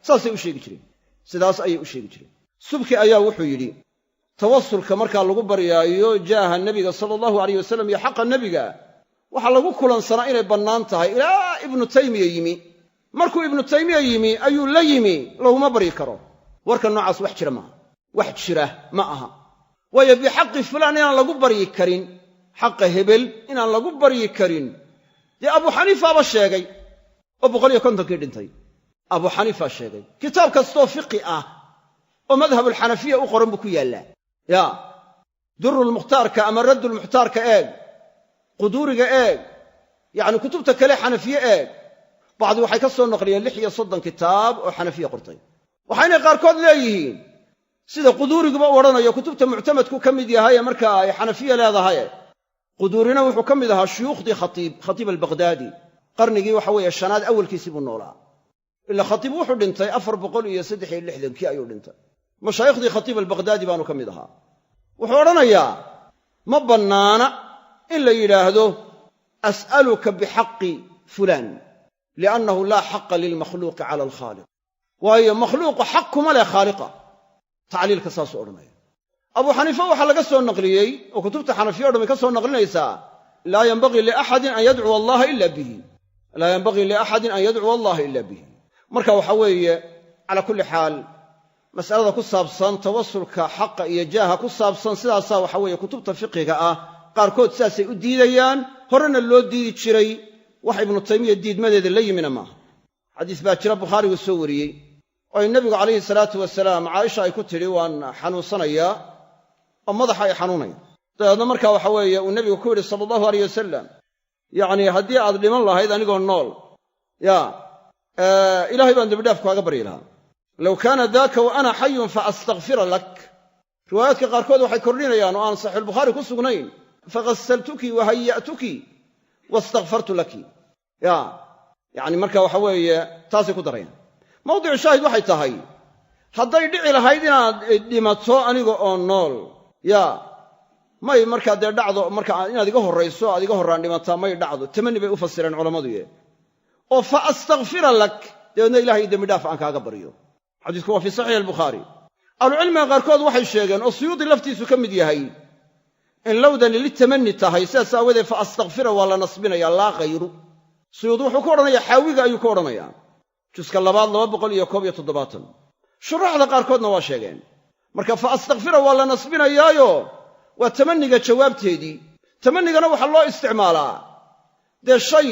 saasay u sheegi jireen, sidaas ayay u sheegi jireen. Subki ayaa wuxuu yidhi tawasulka markaa lagu baryaayo jaaha nebiga sala allahu alayh wasalam iyo xaqa nebiga waxaa lagu kulansanaa inay bannaan tahay ilaa Ibnu Taymiya yimi. Markuu Ibnu Taymiya yimi ayuu la yimi laguma baryi karo. Warka noocaas wax jira maaha, wax jira ma aha. Waayo bixaqi fulaan inaan lagu baryi karin, xaqa hebel inaan lagu baryi karin, dee Abu Xaniifaaba sheegay oo 150kii dhintay. Abu Xaniifa sheegay kitaab kastoo fiqi ah oo madhabulxanafiya u qoran buu ku yaallaa. Ya durulmukhtaarka ama raddulmuxtaarka eeg, quduuriga eeg, yacni kutubta kale xanafiye eeg. Bacdi waxay ka soo naqliyeen 36 kitaab oo xanafiya qortay. Waxaynay qaarkood leeyihiin sida quduuriguba u odhanayo kutubta muctamadku ka mid yahay ee markaa ay xanafiya leedahay. Quduurina wuxuu ka mid ahaa shuyuukhdii Khatiib albaqhdaadi, qarnigii waxa weeye shanaad awalkiisii buu noolaa. Ilaa Khatiib wuxuu dhintay 463kii ayuu dhintay. Mashaaikhdii Khatiib albaqhdaadi baanu ka mid ahaa. Wuxuu odhanayaa ma bannaana in la yidhaahdo as'aluka bixaqi fulaan liannahu laa xaqa lilmakhluuqi cala alkhaaliq. Waayo makhluuqu xaq kuma leh khaaliqa. Tacliilka saasuu odhanaya. Abu Xaniifa waxaa laga soo naqliyey oo kutubta xanafiya o dhan bay ka soo naqlinaysaa laa yanbagii liaxadin an yadcuwa allaha ila bihi, laa yanbagii liaxadin an yadcuwa allaha ila bihi. Marka waxa weeye calaa kulli xaal mas'alada ku saabsan tawasulka xaqa iyo jaaha ku saabsan sidaasaa waxa weeye kutubta fiqiga ah qaarkood sidaasay u diidayaan, horena loo diidi jiray. Wax Ibnu Taymiya diidmadeeda la yimina maaha. Xadiis baa jira Bukhaarigu soo wariyey oo ay nebigu calayhi salaatu wasalaam Caaisha ay ku tidhi waan xanuunsanayaa oo madaxa ay xanuunaya. Dabeedna marka waxa weeye uu nebigu ku yidhi sala allahu alayh wasalam, yacni haddii aad dhiman lahayd anigoo nool, ya ilaahay baan dembidhaaf kaaga baryi lahaa. Low kaana daaka wa ana xayun fa astakfira lak. Riwaayaadka qaarkood waxay kordhinayaan oo aan saxiixulbukhaari ku sugnayn faghasaltuki wa haya'tuki wastakfartu laki. Ya yacni marka waxa weeye taasay ku darayaan. Mawdicu shaahid waxay tahay hadday dhici lahayd inaad dhimato aniga oo nool, ya may markaa dee dhacdo marka inaad iga horrayso aad iga horraan dhimataa may dhacdo. Tamani bay u fasireen culammadu ye oo fa astakfira lak, dabeedna ilahay dembidhaaf aan kaaga baryo. Xadiisku waa fii saxiix albukhaari. Ahlucilmiga qaarkood waxay sheegeen oo Suyuudi laftiisu ka mid yahay in lowdani litamani tahay, sidaas aawadeed fa astakfira waa la nasbinaya laa khayru. Suyuudi wuxuu ku odhanayaa xaawiga ayuu ku odhanayaa juska labaad 271. Shuraaxda qaarkoodna waa sheegeen. Marka fa astakfira waa la nasbinayaayo waa tamaniga jawaabteedii. Tamanigana waxaa loo isticmaalaa dee shay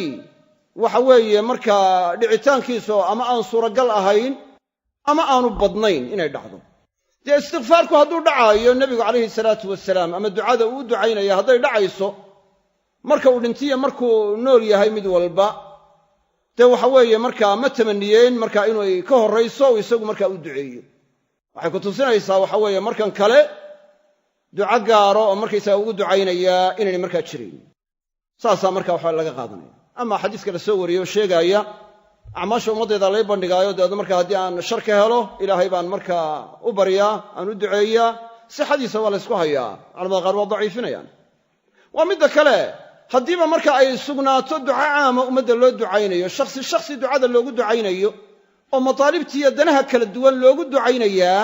waxa weeye markaa dhicitaankiisu ama aan suuragal ahayn ama aanu badnayn inay dhacdo. Dee istikfaarku hadduu dhacaayo nebigu calayhi salaatu wasalaam ama ducada uu u ducaynaya hadday dhacayso marka uu dhintiya markuu nool yahay mid walba, dee waxa weeye markaa ma tamaniyeen markaa inay ka horrayso uu isagu markaa u duceeyo. Waxay ku tusinaysaa waxa weeye markan kale duco gaaro oo markaysaga ugu ducaynayaa inaynay markaa jirayn. Saasaa marka waxa laga qaadanaya. Ama xadiiska la soo wariyey oo sheegaaya acmaasha ummaddeeda lay bandhigaayo, dabeedna markaa haddii aan shar ka helo ilaahay baan markaa u baryaa, aan u duceeyaa, sixadiisa waa laysku hayaa. Culamada qaar waa daciifinayaan. Waa midda kale, haddiiba marka ay sugnaato duco caama ummadda loo ducaynayo, shakhsi shakhsi ducada loogu ducaynayo oo mataalibtiiyo danaha kala duwan loogu ducaynayaa,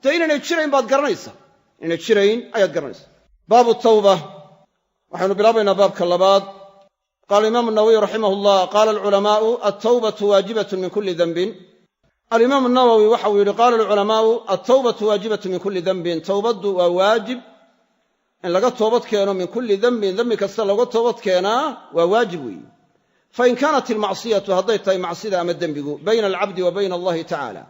dee inaynay jirayn baad garanaysaa, inaynay jirayn ayaad garanaysaa. Baabu tawba. Waxaynu bilaabaynaa baabka labaad. Qaala imaamu nawawiy raximah llah qaala alculamaau altawbatu waajibatun min kulli dembin. Alimaamu nawowi waxauu yidhi qaala alculamaau altawbatu waajibatu min kulli dembin. Towbaddu waa waajib in laga toobad keeno min kulli dembin, dembi kasta laga toobad keenaa waa waajib weeye. Fain kaanat ilmacsiyatu hadday tahay macsida ama dembigu bayna alcabdi wa bayna allahi tacaala,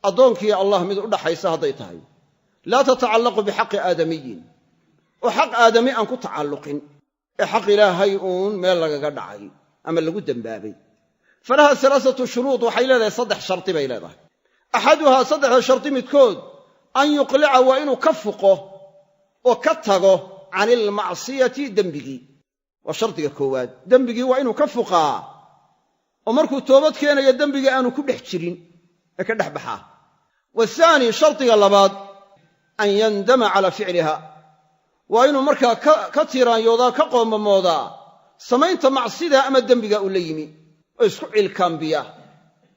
addoonkiiyo allah mid u dhaxaysa hadday tahay, laa tatacallaqu bixaqi aadamiyin, oo xaq aadami aan ku tacalluqin ee xaq ilaahay uun meel lagaga dhacay ama lagu dembaabay, falaha alaasatu shuruud, waxay leedahay saddex shardi bay leedahay. Axaduhaa saddexda shardi midkood an yuqlica waa inuu ka fuqo oo ka tago can ilmacsiyati dembigii. Waa shardiga koowaad. Dembigii waa inuu ka fuqaa oo markuu toobad keenayo dembigii aanu ku dhex jirin ee ka dhex baxaa. Wathaani, shardiga labaad, an yandama calaa ficliha, waa inuu markaa ka tiiraanyoodaa, ka qoomamoodaa samaynta macsida ama dembiga uu la yimi, oo isku cilkaambiya,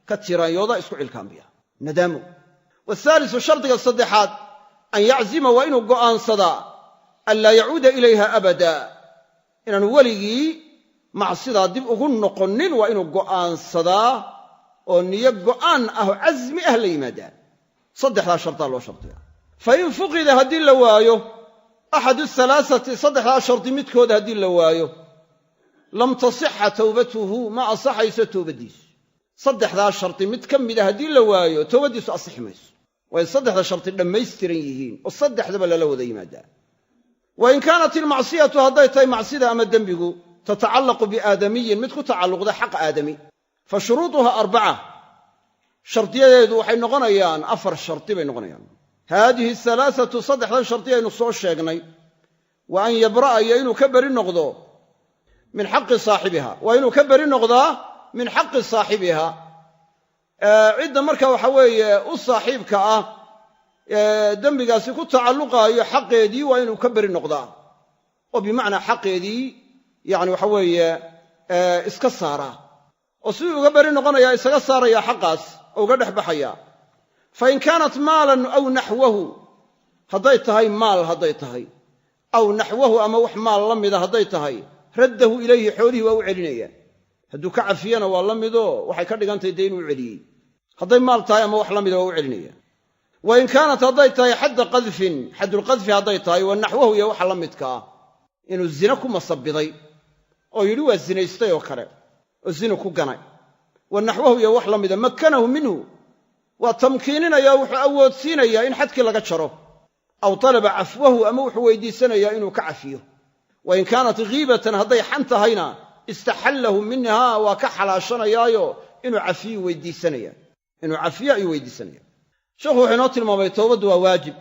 ka tiiraanyoodaa, isku cilkaambiya, nadaamo. Waathaalisu, shardiga saddexaad, an yaczima, waa inuu go'aansadaa, an laa yacuuda ilayha abada, inaanu weligii macsidaa dib ugu noqonin, waa inuu go'aansadaa oo niyo go'aan ah oo casmi ah la yimaadaa. Saddexdaa shardaa loo shardiya. Fa in fuqida, haddii la waayo, axadu halaathati, saddexdaa shardi midkood haddii la waayo, lam tasixa towbatuhu, ma asaxayso towbaddiisu. Saddexdaa shardi mid ka mida haddii la waayo, towbaddiisu asixi mayso. Waa in saddexda shardi dhammaystiran yihiin oo saddexdaba lala wada yimaadaa. Wa in kaanat ilmacsiyatu, hadday tahay macsida ama dembigu, tatacallaqu biaadamiyin, mid ku tacalluqda xaq aadami, fa shuruuduha arbaca, shardiyadeedu waxay noqonayaan afar shardi bay noqonayaan. Haadihi halaathatu, saddexdan shardi aynu soo sheegnay, wa an yabra'a, iyo inuu ka beri noqdo, min xaqi saaxibiha, waa inuu ka beri noqdaa, min xaqi saaxibiha, cidda marka waxa weeye u saaxiibka ah dembigaasi ku tacalluqaayo xaqeedii waa inuu ka beri noqdaa, oo bimacnaa xaqeedii yani waxa weeye iska saaraa. Oo siduu uga beri noqonayaa, isaga saaraya xaqaas oo uga dhex baxaya. Fa in kaanat maalan aw naxwahu, hadday tahay maal, hadday tahay, aw naxwahu, ama wax maal la mida hadday tahay, raddahu ilayhi, xoolihii waa u celinaya. Hadduu ka cafiyana waa la midoo, waxay ka dhigantahay dee inuu celiyey. Hadday maal tahay ama wax la mida, waa u celinaya. Wa in kaanat, hadday tahay, xadda qadfin, xaddulqadfi hadday tahay, wa naxwahu, iyo waxa la midka ah, inuu zine ku masabiday oo yidhi waa zinaystay oo kale, oo zinu ku ganay, wa naxwahu, iyo wax la mida, makkanahu minhu, waa tamkiininaya, wuxuu awoodsiinayaa in xadkii laga jaro, aw talaba cafwahu, ama wuxuu weydiisanayaa inuu ka cafiyo. Wa in kaanat ghiibatan, hadday xan tahayna, istaxallahu minha, waa ka xalaashanayaayo inuu cafiyu weydiisanaya, inuu cafiyo ayuu weydiisanaya. Sheekhu wuxuu inoo tilmaamay towbaddu waa waajib,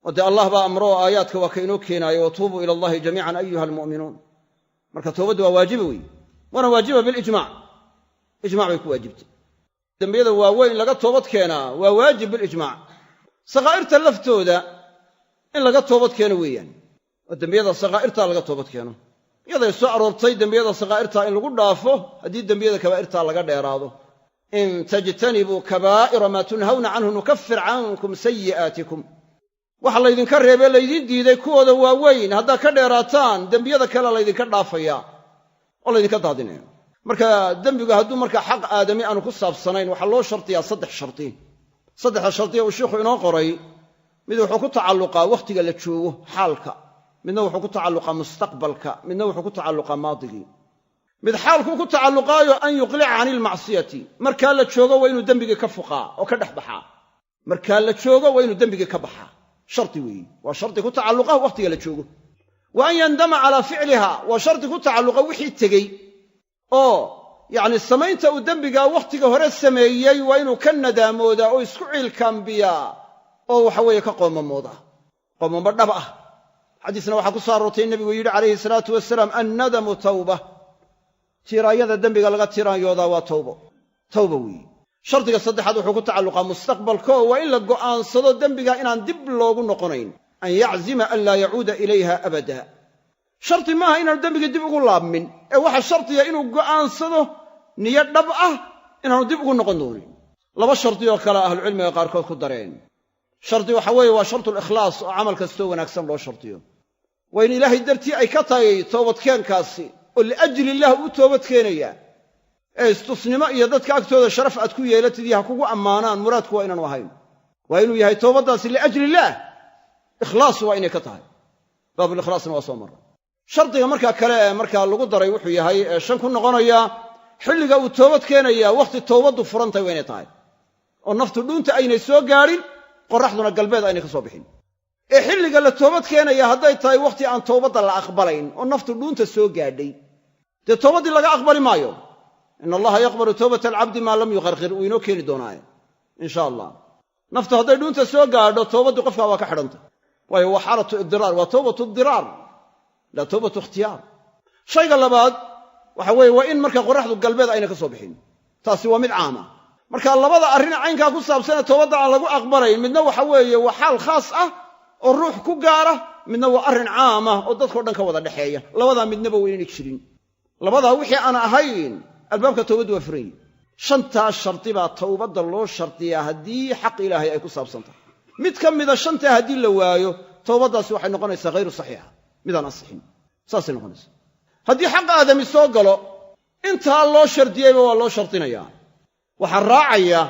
oo dee Allah baa amro oo aayaadka waa ka inoo keenaayo: "Watuubuu ila allahi jamiican ayuha almu'minuun." Marka towbaddu waa waajiba weeye, waana waajiba bilijmac, ijmac bay ku waajibtay. Dembiyada waaweyn laga toobad keenaa waa waajib bilijmac. Sakhaa'irta laftooda in laga toobad keeno weeyaan, oo dembiyada sakhaa'irta laga toobad keeno, iyaday soo aroortay dembiyada sakhaa'irta in lagu dhaafo haddii dembiyada kabaa'irta laga dheeraado: "In tajtanibuu kabaa'ira maa tunhawna canhu nukafir cankum sayi'aatikum." Waxa laydinka reebee laydiin diiday kuwooda waaweyn haddaad ka dheeraataan, dembiyada kale laydinka dhaafaya oo laydinka daadinaya. Marka dembigu hadduu marka xaq aadami aanu ku saabsanayn, waxaa loo shardiyaa saddex shardi. Saddexda shardiya uu sheikhu inoo qoray, mid wuxuu ku tacalluqaa wakhtiga la joogo, xaalka, midna wuxuu ku tacalluqaa mustaqbalka, midna wuxuu ku tacalluqaa maadigii. Mid xaalkuu ku tacalluqaayo: an yuqlica cani ilmacsiyati, markaa la joogo waa inuu dembigii ka fuqaa oo ka dhex baxaa. Markaa la joogo waa inuu dembigii ka baxaa, shardi weeyi, waa shardi ku tacalluqa wakhtiga la joogo. Wa an yandama calaa ficliha, waa shardi ku tacalluqa wixii tegey, oo yacni samaynta uu dembigaa wakhtiga hore sameeyey waa inuu ka nadaamoodaa oo isku ciilkaambiyaa oo waxa weeye ka qoomamoodaa, qoomamo dhab ah. Xadiisna waxaa ku soo aroortay in nebigu yidhi calayhi salaatu wasalaam: "Annadamu tawba." Tiiraanyada dembiga laga tiiraanyoodaa waa tawbo, tawba weeye. Shardiga saddexaad wuxuu ku tacalluqaa mustaqbalka, oo waa in la go'aansado dembiga inaan dib loogu noqonayn, an yaczima an laa yacuuda ilayha abada. Shardi maaha inaanu dembigii dib ugu laabmin, ee waxa shardiya inuu go'aansado niyo dhab ah inaanu dib ugu noqon doonin. Laba shardi oo kale ahlucilmiga qaarkood ku dareen. Shardi waxa weeye waa shartu likhlaas, oo camal kastoo wanaagsan loo shardiyo. Waa in Ilaahay dartii ay ka tahay toobadkeenkaasi, oo liajli illah uu toobad keenaya, ee istusnimo iyo dadka agtooda sharaf aad ku yeelatid iyo ha kugu ammaanaan muraadku waa inaanu ahayn. Waa inuu yahay toobaddaasi liajli illaah, ikhlaas waa inay ka tahay. Baabulikhlaasna waa soo marray. Shardiga markaa kale ee markaa lagu daray wuxuu yahay ee shan ku noqonaya: xilliga uu toobad keenaya wakhti toobaddu furantahay waa inay tahay, oo naftu dhuunta aynay soo gaadhin, qorraxduna galbeed aynay ka soo bixin. Ee xilliga la toobad keenaya hadday tahay wakhti aan toobadda la aqbalayn oo naftu dhuunta soo gaadhay, dee toobaddii laga aqbali maayo. "In allaha yaqbalu towbata alcabdi maa lam yuqarqir" uu inoo keeni doonaaye insha allah. Naftu hadday dhuunta soo gaadho, towbaddii qofkaa waa ka xidhanta, waayo waa xaalatu idiraar, waa towbatu idiraar, laa towbatu ikhtiyaar. Shayga labaad waxa weeye waa in marka qoraxdu galbeed ayna ka soo bixin. Taasi waa mid caama. Marka labada arrin caynkaa ku saabsanee toobadda aan lagu aqbalayn, midna waxa weeye waa xaal khaas ah oo ruux ku gaara, midna waa arrin caam ah oo dadkao dhan ka wada dhexeeya. Labadaa midnaba waynayna jirin. Labadaa wixii aan ahayn albaabka towbaddu waa furan yihi. Shantaa shardi baa towbadda loo shardiyaa haddii xaq ilaahay ay ku saabsan tahay. Mid ka mida shantaa haddii la waayo, towbaddaasi waxay noqonaysaa hayru saxiixa, midaan asixin saasay noqonaysaa. Haddii xaq aadami soo galo, intaa loo shardiyeyba waa loo shardinayaa. Waxaa raacaya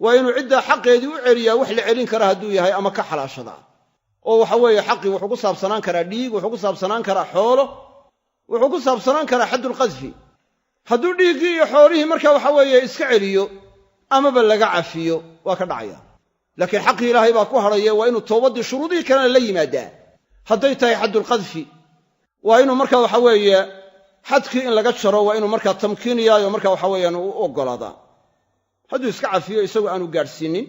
waa inuu ciddaa xaqeedii u celiyaa wax la celin kara hadduu yahay, ama ka xalaashadaa. Oo waxa weeye xaqii wuxuu ku saabsanaan karaa dhiig, wuxuu ku saabsanaan karaa xoolo, wuxuu ku saabsanaan karaa xaddulqadfi. Hadduu dhiiggii iyo xoolihii marka waxa weeye iska celiyo amaba laga cafiyo, waa ka dhacaya. Laakiin xaqii ilaahay baa ku hadhaya, waa inuu towbaddii shuruudihii kalena la yimaadaa. Hadday tahay xaddulqadfi, waa inuu marka waxa weeye xadkii in laga jaro, waa inuu markaa tamkiiniyaayo marka waxa weeyaan u oggolaadaa. Hadduu iska cafiyo isagu aanu gaadhsiinin,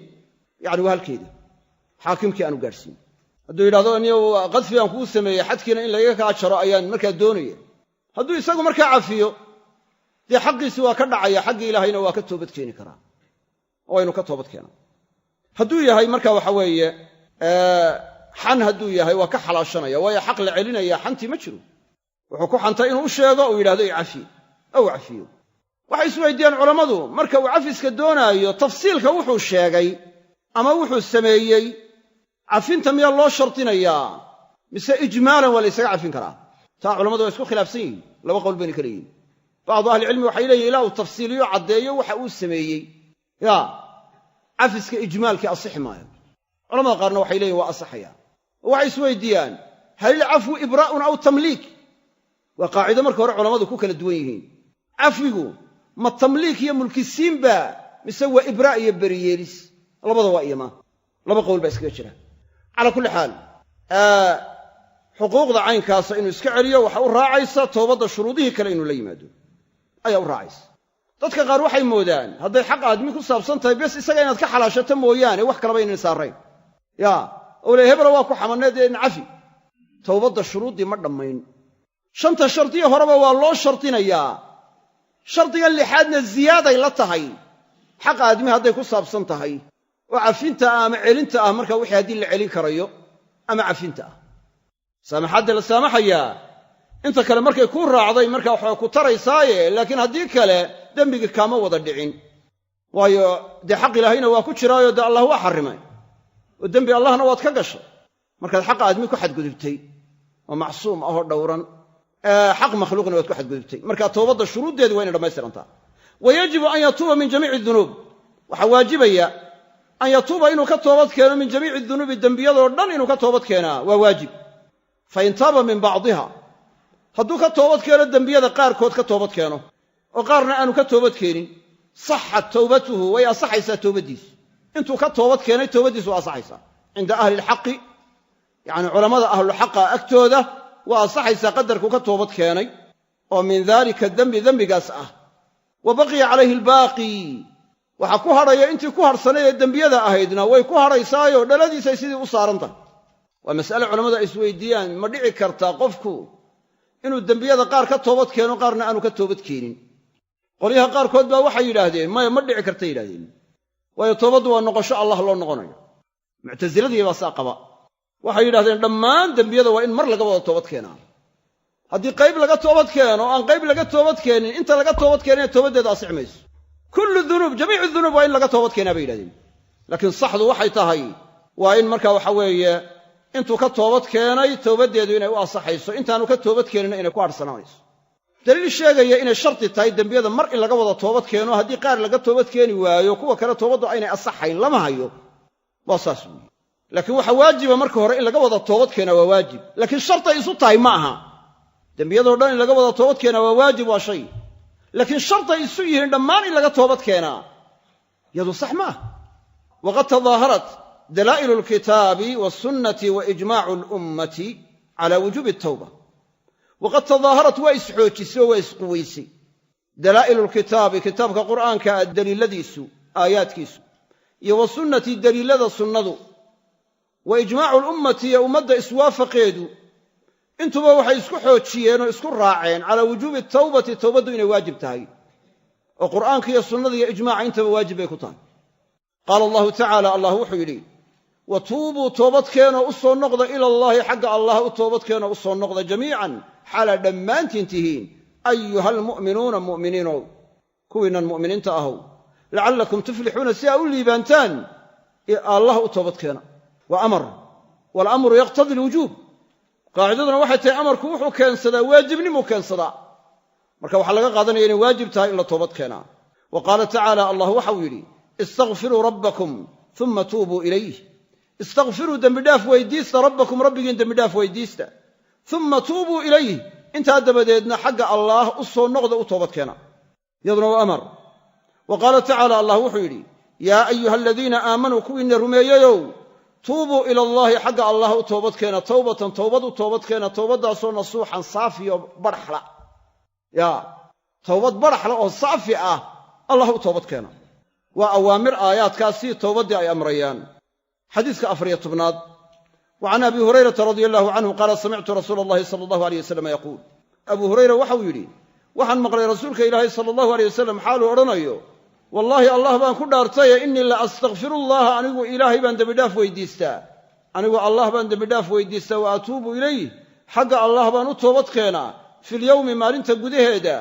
yacni waa halkeeda, xaakimkii aanu gaadhsiinin. Hadduu yidhahdo niyo qadfigaan kuu sameeyey, xadkiina in layga kaa jaro ayaan markaa doonaya, hadduu isagu markaa cafiyo, dee xaqiisi waa ka dhacaya, xaggii ilaahayna waa ka toobad keeni karaa, oo waynu ka toobad keenaa. Hadduu yahay marka waxa weeye xan, hadduu yahay waa ka xalaashanaya, waayo xaq la celinaya xantii ma jiro. Wuxuu ku xantay inuu u sheego, uu yidhahdo icafi aw cafiyo. Waxay isweydiiyaan culammadu, marka uu cafiska doonaayo tafsiilka wuxuu sheegay ama wuxuu sameeyey, cafinta miyaa loo shardinayaa mise ijmaalan waa la ysaga cafin karaa? Taa culammadu waa isku khilaafsan yihiin, laba qowl bayna ka leeyihin. Bacdu ahlicilmi waxay leeyihin ilaa uu tafsiiliyo caddeeyo waxa uu sameeyey, ya cafiska ijmaalkii asixi maayo. Culamada qaarna waxay leeyihin waa asaxaya. Oo waxay isweydiiyaan hal ilcafwu ibraa'un aw tamliik? Waa qaacido marka hore culammadu ku kala duwan yihiin. Cafwigu ma tamliik iyo mulkisiinba mise waa ibraa' iyo beriyeelis? Labada waa iyoma, laba qowl baa iskaga jira. Calaa kulli xaal, xuquuqda caynkaasa inuu iska celiyo waxa u raacaysa toobadda shuruudihii kale inuu la yimaado ayaa u raacaysa. Dadka qaar waxay moodaan hadday xaq aadmi ku saabsan tahay bes isaga inaad ka xalaashato mooyaane wax kalaba ynan saarayn. Ya oo le hebela waa ku xamanee dee incafi. Towbadda shuruuddii ma dhammayn. Shanta shardiyo horeba waa loo shardinayaa. Shardigan lixaadna ziyaaday la tahay xaq aadmi hadday ku saabsan tahay, oo cafinta ah ama celinta ah, marka wixii haddii la celin karayo ama cafinta ah, saamaxaadda la saamaxayaa inta kale markay kuu raacday marka waxaa ku taraysaaye, laakiin haddii kale dembigii kaama wada dhicin. Waayo dee xaq ilaahayna waa ku jiraayo, dee allah waa xarrimay oo dembi allahna waad ka gashay markaad xaqa aadmi ku xadgudubtay oo macsuum ahoo dhowran, xaq makhluuqna waad ku xadgudubtay. Marka toobadda shuruuddeedu waa inay dhammaystirantaa. Wa yajibu an yatuuba min jamiici dunuub. Waxaa waajibaya an yatuuba inuu ka toobad keeno min jamiici dunuubi, dembiyadoo dhan inuu ka toobad keenaa waa waajib. Fa in taaba min bacdiha, hadduu ka toobad keeno dembiyada qaarkood ka toobad keeno oo qaarna aanu ka toobad keenin, saxat towbatuhu, way asaxaysaa toobaddiisu. Intuu ka toobad keenay toobaddiisu waa asaxaysaa cinda ahli lxaqi, yacni culammada ahluxaqa agtooda waa asaxaysaa qadarkuu ka toobad keenay oo min daalika dembi, dembigaas ah. Wa baqiya calayhi albaaqi, waxaa ku hadhaya intii ku hadhsanayd ee dembiyada ahaydna way ku hadhaysaayo dhaladiisay sidii u saaran tahay. Waa mas'ale culammadu ay isweydiiyaan, ma dhici kartaa qofku inuu dembiyada qaar ka toobad keeno qaarna aanu ka toobad keenin? Qolyaha qaarkood baa waxay yidhaahdeen maya, ma dhici karta yidhahdeen, waayo toobaddu waa noqosho allah loo noqonayo. Muctasiladii baa saa qaba, waxay yidhahdeen dhammaan dembiyada waa in mar laga wada toobad keenaa. Haddii qayb laga toobad keeno oo aan qayb laga toobad keenin, inta laga toobad keenina toobaddeeda asixi mayso. Kullu dunuub, jamiicu dunuub waa in laga toobad keenaa bay yidhahdeen. Laakiin saxdu waxay tahay waa in marka waxa weeye intuu ka toobad keenay toobaddeedu inay u asaxayso, intaanu ka toobad keenina inay ku hadhsanaanayso. Daliil sheegaya inay shardi tahay dembiyada mar in laga wada toobad keeno, haddii qaar laga toobad keeni waayo kuwa kale toobaddu aynay asaxayn lama hayo, waa saas weeye. Laakiin waxaa waajiba marka hore in laga wada toobad keenaa waa waajib, laakiin shartay isu tahay ma aha. Dembiyadoo dhan in laga wada toobad keenaa waa waajib, waa shay, laakiin shartay isu yihiin dhammaan in laga toobad keenaa yadu sax ma ah. Waqad tadaaharat dalaa'ilu alkitaabi waasunnati wa ijmaacu alummati cala wujuubi altawba. Waqad tadaaharat waa isxoojisay oo waa isquwaysay dalaa'ilu lkitaabi, kitaabka qur'aanka daliiladiisu, aayaadkiisu, iyo wasunnati daliilada sunnadu, wa ijmaacu lummati iyo ummadda iswaafaqeedu, intuba waxay isku xoojiyeen oo isku raaceen calaa wujuubi tawbati, towbaddu inay waajib tahay. Oo qur'aanka iyo sunnada iyo ijmaaca intaba waajib bay ku tahay. Qaala allahu tacaala, allah wuxuu yidhi: wa tuubuu, toobadkeenoo u soo noqda, ila allaahi, xagga allah u toobadkeenoo u soo noqda, jamiican, xaalaa dhammaantiin tihiin, ayuha almu'minuuna, mu'miniinow, kuwiinan mu'miniinta ahow, lacallakum tuflixuuna, si aa u liibaantaan allah u toobadkeena. Waa amar, waalamru yaqtadi alwujuub. Qaacidaduna waxay tahay amarku wuxuu keensadaa waajibnimuu keensadaa. Marka waxaa laga qaadanaya inay waajib tahay in la toobad keenaa. Wa qaala tacaala, allah waxau yidhi: istakfiruu rabbakum uma tuubuu ilayh. Istakfiruu, dembidhaaf weydiista, rabbakum, rabbigiin dembidhaaf weydiista, uma tuubuu ilayh, intaa dabadeedna xagga allaah u soo noqda, u toobad keena. Iyaduna waa amar. Wa qaala tacaala, allah wuxuu yidhi: yaa ayuha aladiina aamanuu, kuwiinna rumeeyeyow, tuubuu ila allaahi, xagga allah u toobadkeena, towbatan, towbad u toobadkeena, towbaddaasoo nasuuxan, saafiyo badhaxla. Yaa towbad badhaxla oo saafi ah allah u toobadkeena. Waa awaamir aayaadkaasii towbaddii ay amrayaan. Xadiiska 14aad: wa can Abi Hurayrata radia allahu canhu qaala: samictu rasuula allahi sala allahu aleyh wasalam yaquul. Abuu Hurayra waxau yidhi: waxaan maqlay rasuulka Ilaahay sala allahu aleyh wasalam xaaluu odhanayo: wallaahi, Allah baan ku dhaartaye, innii la astakfirullaha, anigu Ilaahay baan dembidhaaf weydiistaa, anigu Allah baan dembidhaaf weydiistaa, wa atuubu ilayh, xagga Allah baan u toobad keenaa, filyowmi, maalinta gudaheeda,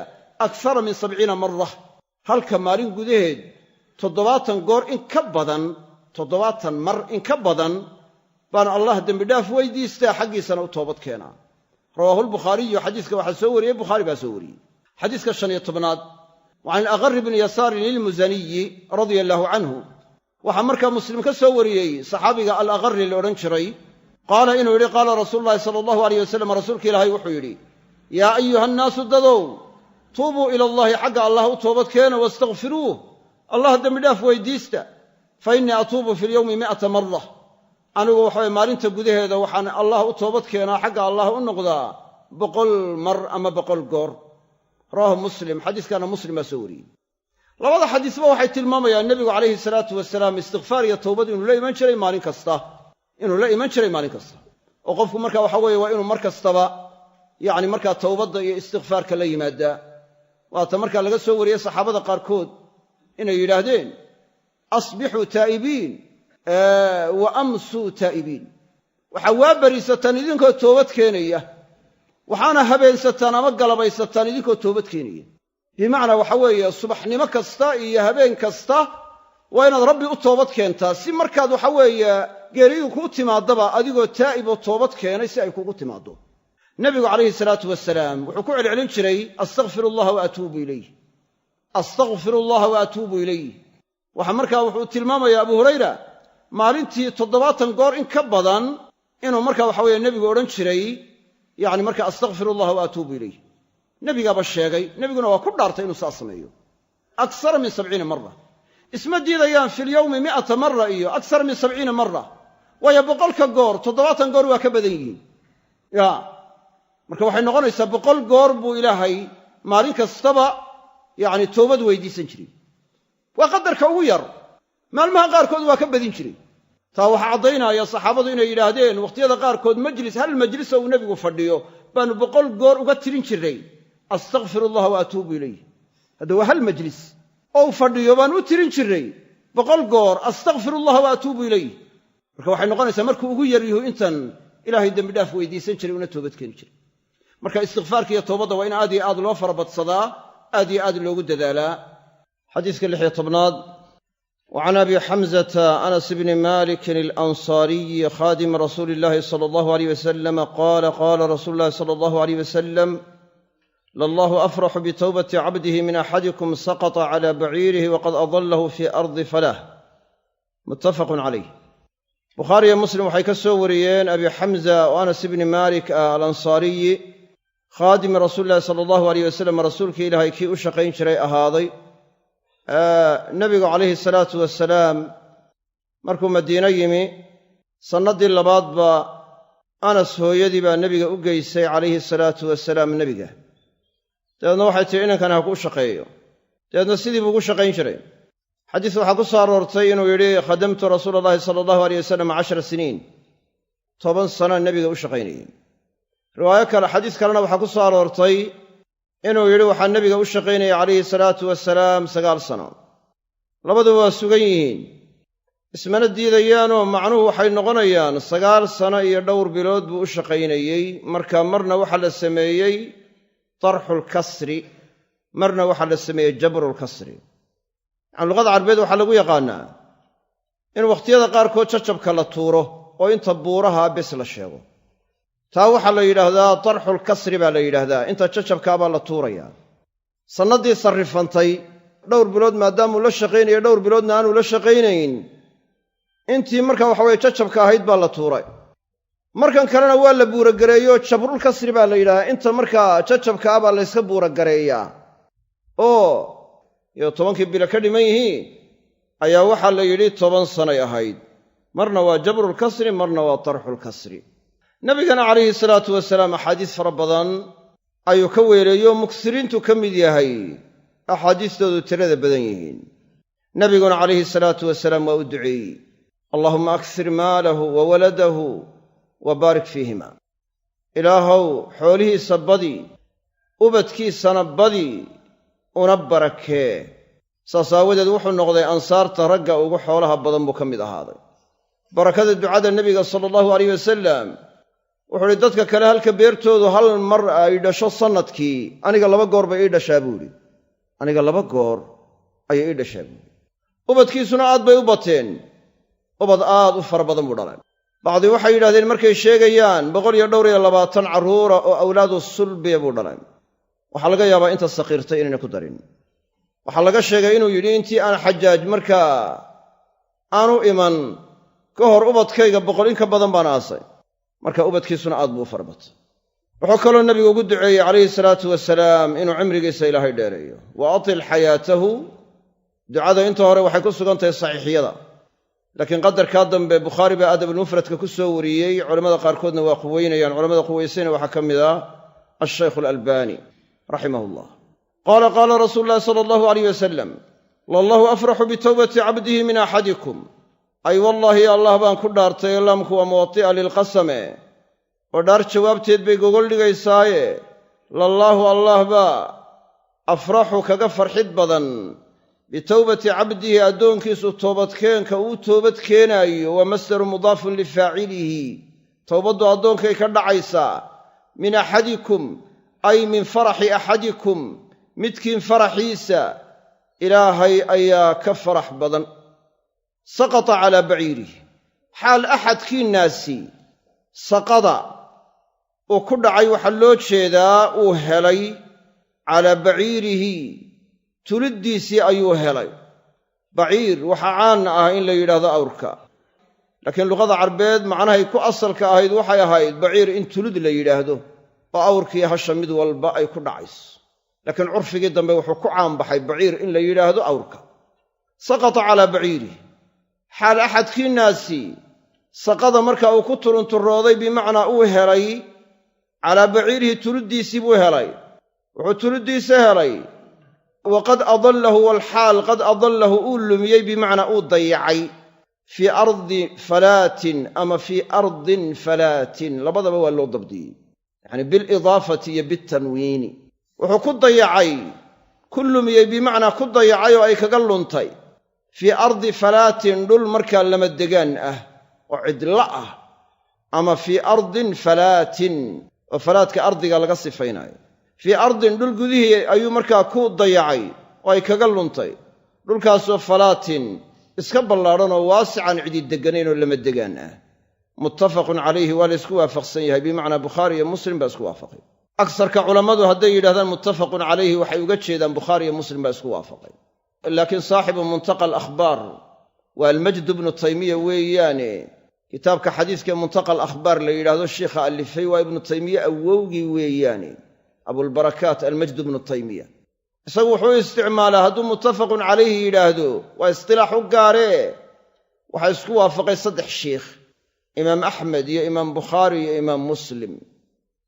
akara min 70 mara, halka maalin gudaheed 70 goor in ka badan, 70 mar in ka badan baan Allah dembidhaaf weydiistaa, xaggiisana u toobad keenaa. Rawaahu lbukhaariyu. Xadiiska waxaa soo wariyey Bukhaari baa soo wariyey. Xadiiska 15aad: wa can Alaqari bni Yasaarin ilmusaniyi radia allaahu canhu, waxaa markaa Muslim ka soo wariyey saxaabiga Alaqari la odhan jiray, qaala inuu yidhi: qaala rasuulu llahi sala allahu aleyh wasalam, rasuulka Ilaahay wuxuu yidhi: yaa ayuha annaasu, dadow, tuubuu ila allahi, xagga allah u toobad keena, wastakfiruuh, allah dembidhaaf weydiista, fa innii atuubu fi lyowmi 100 mara, anigu waxaway maalinta gudaheeda waxaan allah u toobad keenaa, xagga allah u noqdaa 100 mar ama 100 goor. Rawaahu Muslim. Xadiiskaana Muslim baa soo wariyey. Labada xadiisba waxay tilmaamayaan nebigu calayhi salaatu wasalaam istikfaar iyo towbad inuu la iman jiray maalin kasta, inuu la iman jiray maalin kasta. Oo qofku marka waxa weeye waa inuu mar kastaba yacni markaa towbadda iyo istikfaarka la yimaadaa. Waata markaa laga soo wariyey saxaabada qaarkood inay yidhaahdeen: asbixuu taa'ibiin wa amsuu taa'ibiin. Waxaa waa bariisataan idinkoo toobad keenaya, waxaana habeensataan ama galabaysataan idinkoo toobad keenaya. Bimacnaa waxa weeye subaxnimo kasta iyo habeen kasta waa inaad Rabbi u toobad keentaa, si markaad waxa weeye geeridu kuu timaadaba adigoo taa'ib oo toobad keenay si ay kugu timaaddo. Nebigu calayhi salaatu wasalaam wuxuu ku celcelin jiray: astakfiru allaha wa atuubu ilayh, astakfiru allaha wa atuubu ilayh. Waxaa markaa wuxuu tilmaamayaa Abu Hurayra maalintii 70 goor in ka badan inuu marka waxa weye nebigu odhan jiray yacni marka astakfiru allaha wa atuubu ilayh. Nebigaaba sheegay, nebiguna waa ku dhaartay inuu saas sameeyo aksara min 70 mara. Isma diidayaan filyowmi 100 mara iyo aksara min 70 mara, waayo 100ka goor 70 goor waa ka badan yihiin. Ya marka waxay noqonaysaa 100 goor buu Ilaahay maalin kastaba yacni toobad weydiisan jiray. Waa qadarka ugu yar, maalmaha qaarkood waa ka badin jiray. Taa waxaa caddaynaya saxaabadu inay yidhaahdeen wakhtiyada qaarkood majlis, hal majlis oo uu nebigu fadhiyo, baanu 100 goor uga tirin jirray astakfiru allaha wa atuubu ilayh. Hadda waa hal majlis oo uu fadhiyo baanu u tirin jirray 100 goor astakfiru allaha wa atuubu ilayh. Marka waxay noqonaysaa markuu ugu yaryuhu intan Ilaahay dembidhaaf weydiisan jiray una toobad keeni jiray. Marka istikfaarka iyo toobadda waa in aad iyo aad loo farabadsadaa, aad iyo aad loogu dadaalaa. Xadiiska 16aad: wa can Abi Xamzata Anas bni Malikin alansaariyi khaadimi rasuuli illahi sala allahu aleyh wasalama qaala: qaala rasuulu llahi sala allahu aleyh wasalam: lallahu afraxu bitowbati cabdihi min axadikum saqata cala baciirihi waqad adallahu fii ardi falah. Muttafaqun calayh. Bukhaari iyo Muslim waxay ka soo wariyeen Abi Xamza oo Anas ibni Maalik ah alansaariyi khaadimi rasuuli illahi sala allahu aleyh wasalam, rasuulkii Ilaahay kii u shaqayn jiray ahaaday. Nebigu calayhi salaatu wasalaam markuu Madiino yimi sannaddii labaadba Anas hooyadii baa nebiga u geysay calayhi salaatu wasalaam nebiga. Dabeedna waxay tihi inankan ha kuu shaqeeyo. Dabeedna sidii buu ugu shaqayn jiray. Xadiis waxaa ku soo aroortay inuu yidhi: khadamtu rasuula allahi sala allahu aleyh wasalam 10 siniin, 10 sano nebiga u shaqaynayey. Riwaayo kale, xadiis kalena waxaa ku soo aroortay Inuu yidhi waxaa nebiga u shaqaynaya calayhi salaatu wasalaam 9 sano. Labaduba waa sugan yihiin, ismana diidayaanoo macnuhu waxay noqonayaan 9 sano iyo dhowr bilood buu u shaqaynayey. Marka marna waxaa la sameeyey tarxulkasri, marna waxaa la sameeyey jabrulkasri. Yacani luqada carbeed waxaa lagu yaqaannaa in wakhtiyada qaarkood jajabka la tuuro oo inta buuraha bes la sheego. Taa waxaa la yidhaahdaa tarxulkasri baa la yidhaahdaa, inta jajabkaabaa la tuurayaa. Sannaddii sarrifantay dhowr bilood maadaamuu la shaqaynayo, dhowr biloodna aanu la shaqaynayn, intii marka waxaweye jajabka ahayd baa la tuuray. Markan kalena waa la buuragareeyo, jabrulkasri baa la yidhahdaa, inta markaa jajabka ah baa layska buuragareeyaa. Oo iyo 10kii bilo ka dhiman yihiin ayaa waxaa la yidhi 10 sanay ahayd. Marna waa jabrulkasri, marna waa tarxulkasri. Nabigana calayhi salaatu wasalaam axaadiis fara badan ayuu ka weeleeyo, muksiriintu ka mid yahay, axaadiistoodu tirada badan yihiin. Nabiguna calayhi salaatu wasalaam waa u duceeyey, allaahumma aksir maalahu wa waladahu wa baarik fiihima. Ilaahow xoolihiisa badi, ubadkiisana badi, una barakee. Saas aawadeed wuxuu noqday ansaarta ragga ugu xoolaha badan buu ka mid ahaaday. Barakada ducada nebiga sala allahu alayh wasalam wuxuu uhi dadka kale halka beertoodu hal mar ay dhasho sannadkii, aniga 2 goor bay ii dhashaa buu idhi. Aniga 2 goor ayay ii dhashaa buuhi. Ubadkiisuna aad bay u bateen, ubad aad u fara badan buu dhalay. Bacdi waxay yidhahdeen markay sheegayaan 124 carruura oo awlaadu sulbiya buu dhalay. Waxaa laga yaabaa inta saqiirtay inayna ku darin. Waxaa laga sheegay inuu yidhi intii aan Xajaaj markaa aanu iman ka hor ubadkayga 100 in ka badan baan aasay. Marka ubadkiisuna aad buu u farabatay. Wuxuu kaloo nebigu ugu duceeyey calayhi salaatu wasalaam inuu cimrigiisa ilaahay dheereeyo, wa atil xayaatahu. Ducada inta hore waxay ku sugan tahay saxiixiyada, laakiin qadarkaa dambe Bukhaari baa adabulmufradka ku soo wariyey. Culamada qaarkoodna waa quweynayaan. Culamada quweysayna waxaa ka mid ah ashaykhu alalbani raximahullah. Qaala qaala rasuulu llahi sala allahu alayh wasalam, lallahu afraxu bitowbati cabdihi min axadikum. Ay wallaahi allah baan ku dhaartay, laamku waa muwati'a lilqasame, oo dhaar jawaabteed bay gogol dhigaysaaye. Lallaahu allah baa afraxu kaga farxid badan bitowbati cabdihi, addoonkiisu toobadkeenka uu toobad keenaayo. Waa masdaru mudaafun lifaacilihi, towbaddu addoonkay ka dhacaysaa. Min axadikum ay min faraxi axadikum, midkiin faraxiisa ilaahay ayaa ka farax badan. Saqata calaa baciirihi, xaal axadkiinnaasi saqada uu ku dhacay waxaa loo jeedaa uu helay calaa baciirihi, tuliddiisii ayuu helay. Baciir waxaa caan ah in la yidhaahdo awrka, laakiin luqada carbeed macnahay ku asalka ahayd waxay ahayd baciir in tulid la yidhaahdo oo awrkii hasha mid walba ay ku dhacayso. Laakiin curfigii dambe wuxuu ku caanbaxay baciir in la yidhaahdo awrka. Saqata calaa baciirihi, xaal axadkiinnaasi saqada marka uu ku turunturooday bimacnaa uu helay calaa baciirihi, tuliddiisii buu helay. Wuxuu tuliddiisa helay waqad adallahu, walxaal qad adallahu uu lumiyey bimacnaa uu dayacay, fii ardi falaatin ama fii ardin falaatin, labadaba waa loo dabdiyey, yacni bilidaafati iyo bitanwiini. Wuxuu ku dayacay, ku lumiyey bimacnaa ku dayacay oo ay kaga luntay fii ardi falaatin, dhul markaa lama degaan ah oo cidla ah, ama fii ardin falaatin oo falaadka ardiga laga sifaynaayo. Fii ardin, dhul gudihii ayuu markaa ku dayacay oo ay kaga luntay, dhulkaasoo falaatin iska ballaadhan oo waasican cidi degganayn oo lama degaan ah. Muttafaqun calayhi, waa la isku waafaqsan yahay, bimacnaa Bukhaari iyo Muslim baa isku waafaqay. Agsarka culammadu hadday yidhahdaan muttafaqun calayhi waxay uga jeedaan Bukhaari iyo Muslim baa isku waafaqay. Laakiin saaxibu Muntaqa alakhbaar waa Almajd ibnu Taymiya weeyaane, kitaabka xadiiska ee Muntaqa alakhbaar la yidhaahdo shiikha alifay waa Ibnu Taymiye awowgii weeyaane, Abulbarakaat Almajd ibnu Taymiya. Isagu wuxuu isticmaalaa hadduu muttafaqun calayhi yidhaahdo waa istilaax u gaaree, waxaa isku waafaqay 3 shiikh, imaam Axmed iyo imaam Bukhaari iyo imaam Muslim.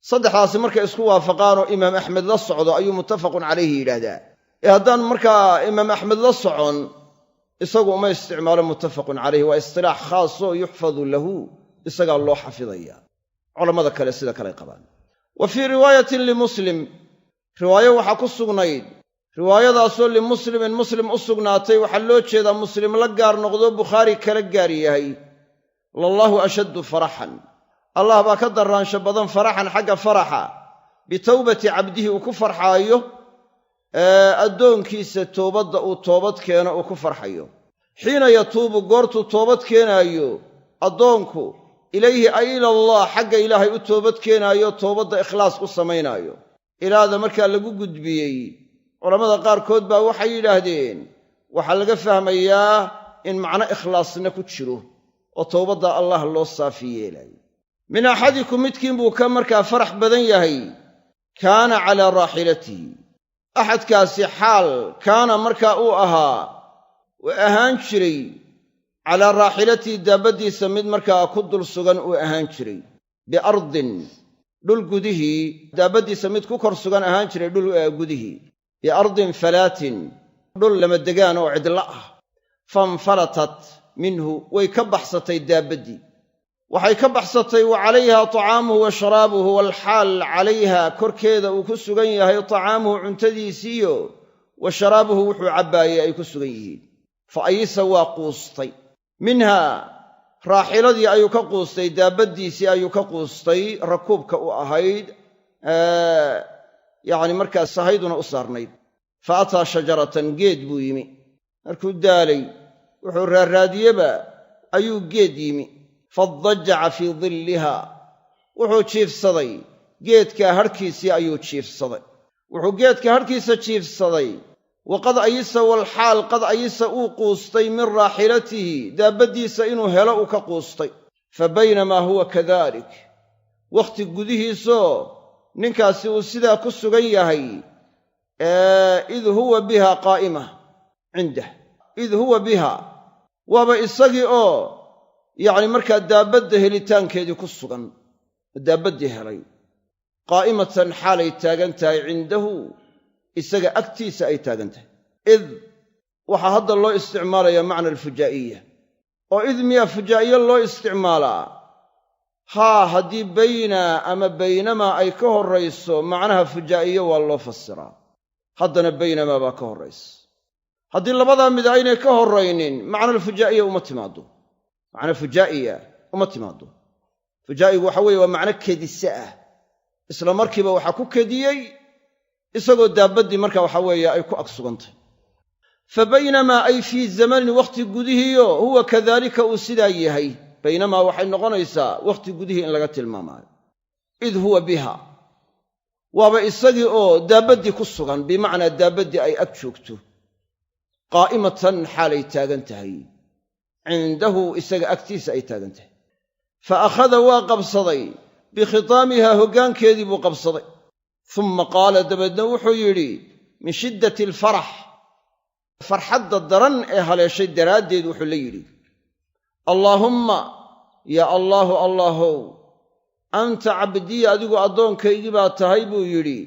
Saddexdaasi markay isku waafaqaanoo imaam Axmed la socdo ayuu muttafaqun calayhi yidhaahdaa. Ee haddaan markaa imaam Axmed la socon isagu uma isticmaalo muttafaqun calayhi, waa istilaax khaasoo yuxfadu lahu, isagaa loo xafidaya. Culammada kale sida kaley qabaan. Wa fii riwaayatin limuslim, Riwaayo waxaa ku sugnayd, riwaayadaasoo limuslimin muslim u sugnaatay, waxaa loo jeedaa muslim la gaar noqdo, Bukhaari kala gaar yahay. Lallaahu ashaddu faraxan, Allah baa ka darraansho badan faraxan xagga faraxa, bitawbati cabdihi uu ku farxaayo addoonkiisa toobadda uu toobad keeno uu ku farxayo. Xiina yatuubu, goortuu toobad keenaayo addoonku, ilayhi ay ilallah, xagga Ilaahay u toobad keenaayo, toobadda ikhlaas ku samaynaayo. Ilaada markaa lagu gudbiyey, culammada qaarkood baa waxay yidhaahdeen waxaa laga fahmayaa in macno ikhlaasna ku jiro oo towbadda Allah loo saafi yeelaayo. Min axadikum, midkiin buu ka markaa farax badan yahay, kaana calaa raaxilatihi, axadkaasi xaal kaana markaa uu ahaa, uu ahaan jiray, calaa raaxilatihi, daabaddiisa mid markaa ku dul sugan uu ahaan jiray, biardin, dhul gudihii, daabaddiisa mid ku kor sugan ahaan jiray dhul gudihii, biardin falaatin, dhul lamadegaan oo cidla ah. Fanfalatat minhu, way ka baxsatay daabaddii, waxay ka baxsatay. Wa calayha tacaamuhu wa sharaabuhu, walxaal calayha korkeeda uu ku sugan yahay tacaamuhu cuntadiisiiyo wa sharaabuhu wuxuu cabbaayey ay ku sugan yihiin. Fa ayisa, waa quustay, minha, raaxiladii ayuu ka quustay, daabaddiisii ayuu ka quustay rakuubka u ahayd, yacni markaa sahayduna u saarnayd. Fa ataa shajaratan, geed buu yimi. Markuu daalay, wuxuu raarraadiyeba ayuu geed yimi. Fadajaca fii dilliha, wuxuu jiifsaday geedkaa hadhkiisii ayuu jiifsaday. Wuxuu geedka hadhkiisa jiifsaday, waqad ayisa, walxaal qad ayisa uu quustay, min raaxilatihi, daabaddiisa inuu helo uu ka quustay. Fa baynamaa huwa kadalik, wakhti gudihiisoo ninkaasi uu sidaa ku sugan yahay, id huwa biha qaa'ima cindah, id huwa biha, waaba isagii oo yacni markaa daabadda helitaankeedii ku sugan, daabaddii helay, qaa'imatan xaalay taagan tahay, cindahu, isaga agtiisa ay taagan tahay. Id waxaa hadda loo isticmaalayaa macna alfujaa'iya, oo id miyaa fujaa'iye loo isticmaalaa? Haa, haddii bayna ama baynamaa ay ka horrayso macnaha fujaa'iye waa loo fasiraa. Haddana baynamaa baa ka horraysa. Haddii labadaa mid aynay ka horraynin, macna alfujaa'iya uma timaaddo, macna fujaa'iya uma timaaddo. Fujaa'igu waxa weeye waa macno kedise ah, isla markiiba waxaa ku kediyey isagoo daabaddii marka waxa weeye ay ku ag sugantay. Fa baynamaa ay fii zamanin, wakhti gudihiiyo, huwa kadaalika uu sidaa yahay. Baynamaa waxay noqonaysaa wakhti gudihii in laga tilmaamaayo. Id huwa biha, waaba isagii oo daabaddii ku sugan, bimacnaa daabaddii ay ag joogto, qaa'imatan xaalay taagan tahay, cindahu, isaga agtiisa ay taagan tahay. Fa akhada, waa qabsaday, bikhitaamiha, hoggaankeedii buu qabsaday. Uma qaala, dabeedna wuxuu yidhi, min shiddati alfarax, farxadda daran ee haleeshay daraaddeed wuxuu la yidhi: "Allaahumma, yaa Allaahu, Allaahow, anta cabdii, adigu addoonkaygii baa tahay," buu yidhi,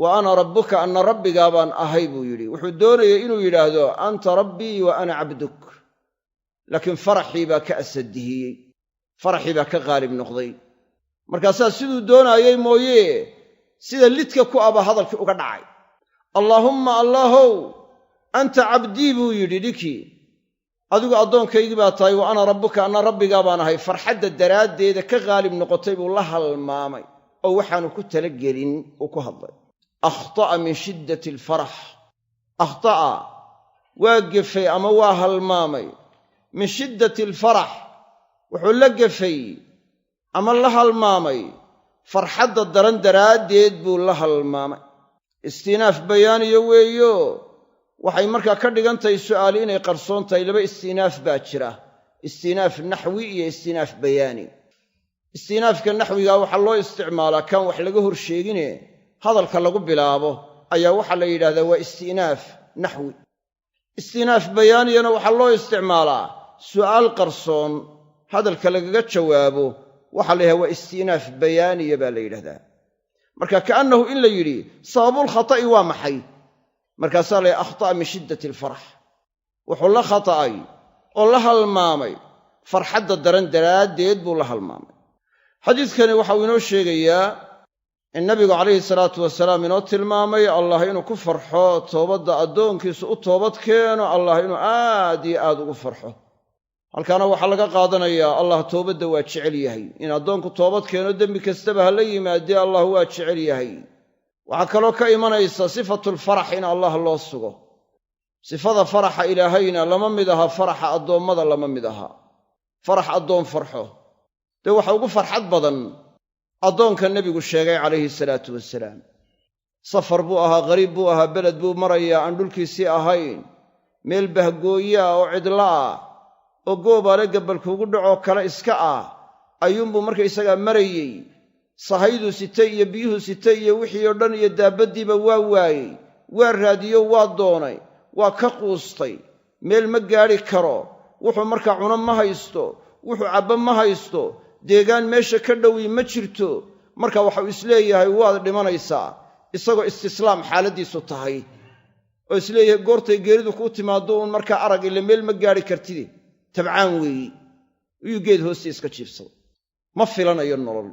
"wa ana rabbuka, anna rabbigaa baan ahay," buu yidhi. Wuxuu doonayay inuu yidhaahdo "anta rabbii wa ana cabduk", laakiin faraxii baa ka asadihiyey, faraxii baa ka qaalib noqday. Markaasaa siduu doonaayey mooye sida lidka ku aba hadalkii uga dhacay. "Allaahumma, Allaahow, anta cabdii," buu yidhi ninkii, "adigu addoonkaygii baa tahay, wa ana rabbuka, anna rabbigaa baan ahay." Farxadda daraaddeeda ka qaalib noqotay buu la halmaamay oo waxaanu ku talagelin uu ku hadlay. Akhta'a min shiddati alfarax, akhta'a waa gefay ama waa halmaamay, min shiddati alfarax, wuxuu la gefay ama la halmaamay farxadda daran daraaddeed buu la halmaamay. Istinaaf bayaaniyo weeyo, waxay markaa ka dhigan tahay su'aali inay qarsoon tahay. Laba istinaaf baa jira, istinaaf naxwi iyo istinaaf bayaani. Istinaafka naxwiga waxaa loo isticmaalaa kan wax laga hor sheegine hadalka lagu bilaabo ayaa waxaa la yidhahdaa waa istinaaf naxwi. Istinaaf bayaaniyana waxaa loo isticmaalaa su'aal qarsoon hadalka lagaga jawaabo, waxaa la yidhahdaa waa istinaaf bayaaniya baa la yidhahdaa. Marka kaannahu in la yidhi sababulkhata'i waa maxay? Markaasaa la yidhi akhta'a min shiddati alfarax, wuxuu la khata'ay oo la halmaamay farxadda daran daraaddeed buu la halmaamay. Xadiidkani waxauu inoo sheegayaa In nabigu calayhi salaatu wasalaam inoo tilmaamay allah inuu ku farxo toobadda addoonkiisu u toobad keeno, allah inuu aad iyo aad ugu farxo. Halkaana waxaa laga qaadanayaa allah toobadda waa jecel yahay. In addoonku toobad keeno dembi kastaba ha la yimaadee, allah waa jecel yahay. Waxaa kaloo ka imanaysa sifatulfarax in allah loo sugo. Sifada faraxa ilaahayna lama mid aha faraxa addoommada, lama mid aha. Farax addoon farxo dee waxa ugu farxad badan addoonka nebigu sheegay calayhi salaatu wasalaam. Safar buu ahaa, ghariib buu ahaa, beled buu marayaa aan dhulkiisii ahayn, meel bahgooyaa oo cidla ah oo goobaale gabbalkuugu dhacoo kale iska ah ayuunbuu markaysagaa marayey. Sahayduu sitay iyo biyuhu sitay iyo wixii oo dhan iyo daabaddiiba waa waayey, waa raadiyo, waa doonay, waa ka quustay, meel ma gaadhi karo, wuxuu markaa cuno ma haysto, wuxuu cabbo ma haysto, deegaan meesha ka dhowi ma jirto. Marka waxau isleeyahay waad dhimanaysaa, isagoo istislaam xaaladdiisu tahay oo isleeyahay goortay geeridu kuu timaaddo uun markaa arag, ila meel ma gaadhi kartide, tabcaan weeyi. Iyuu geed hoostii iska jiibsado, ma filanayo nolol,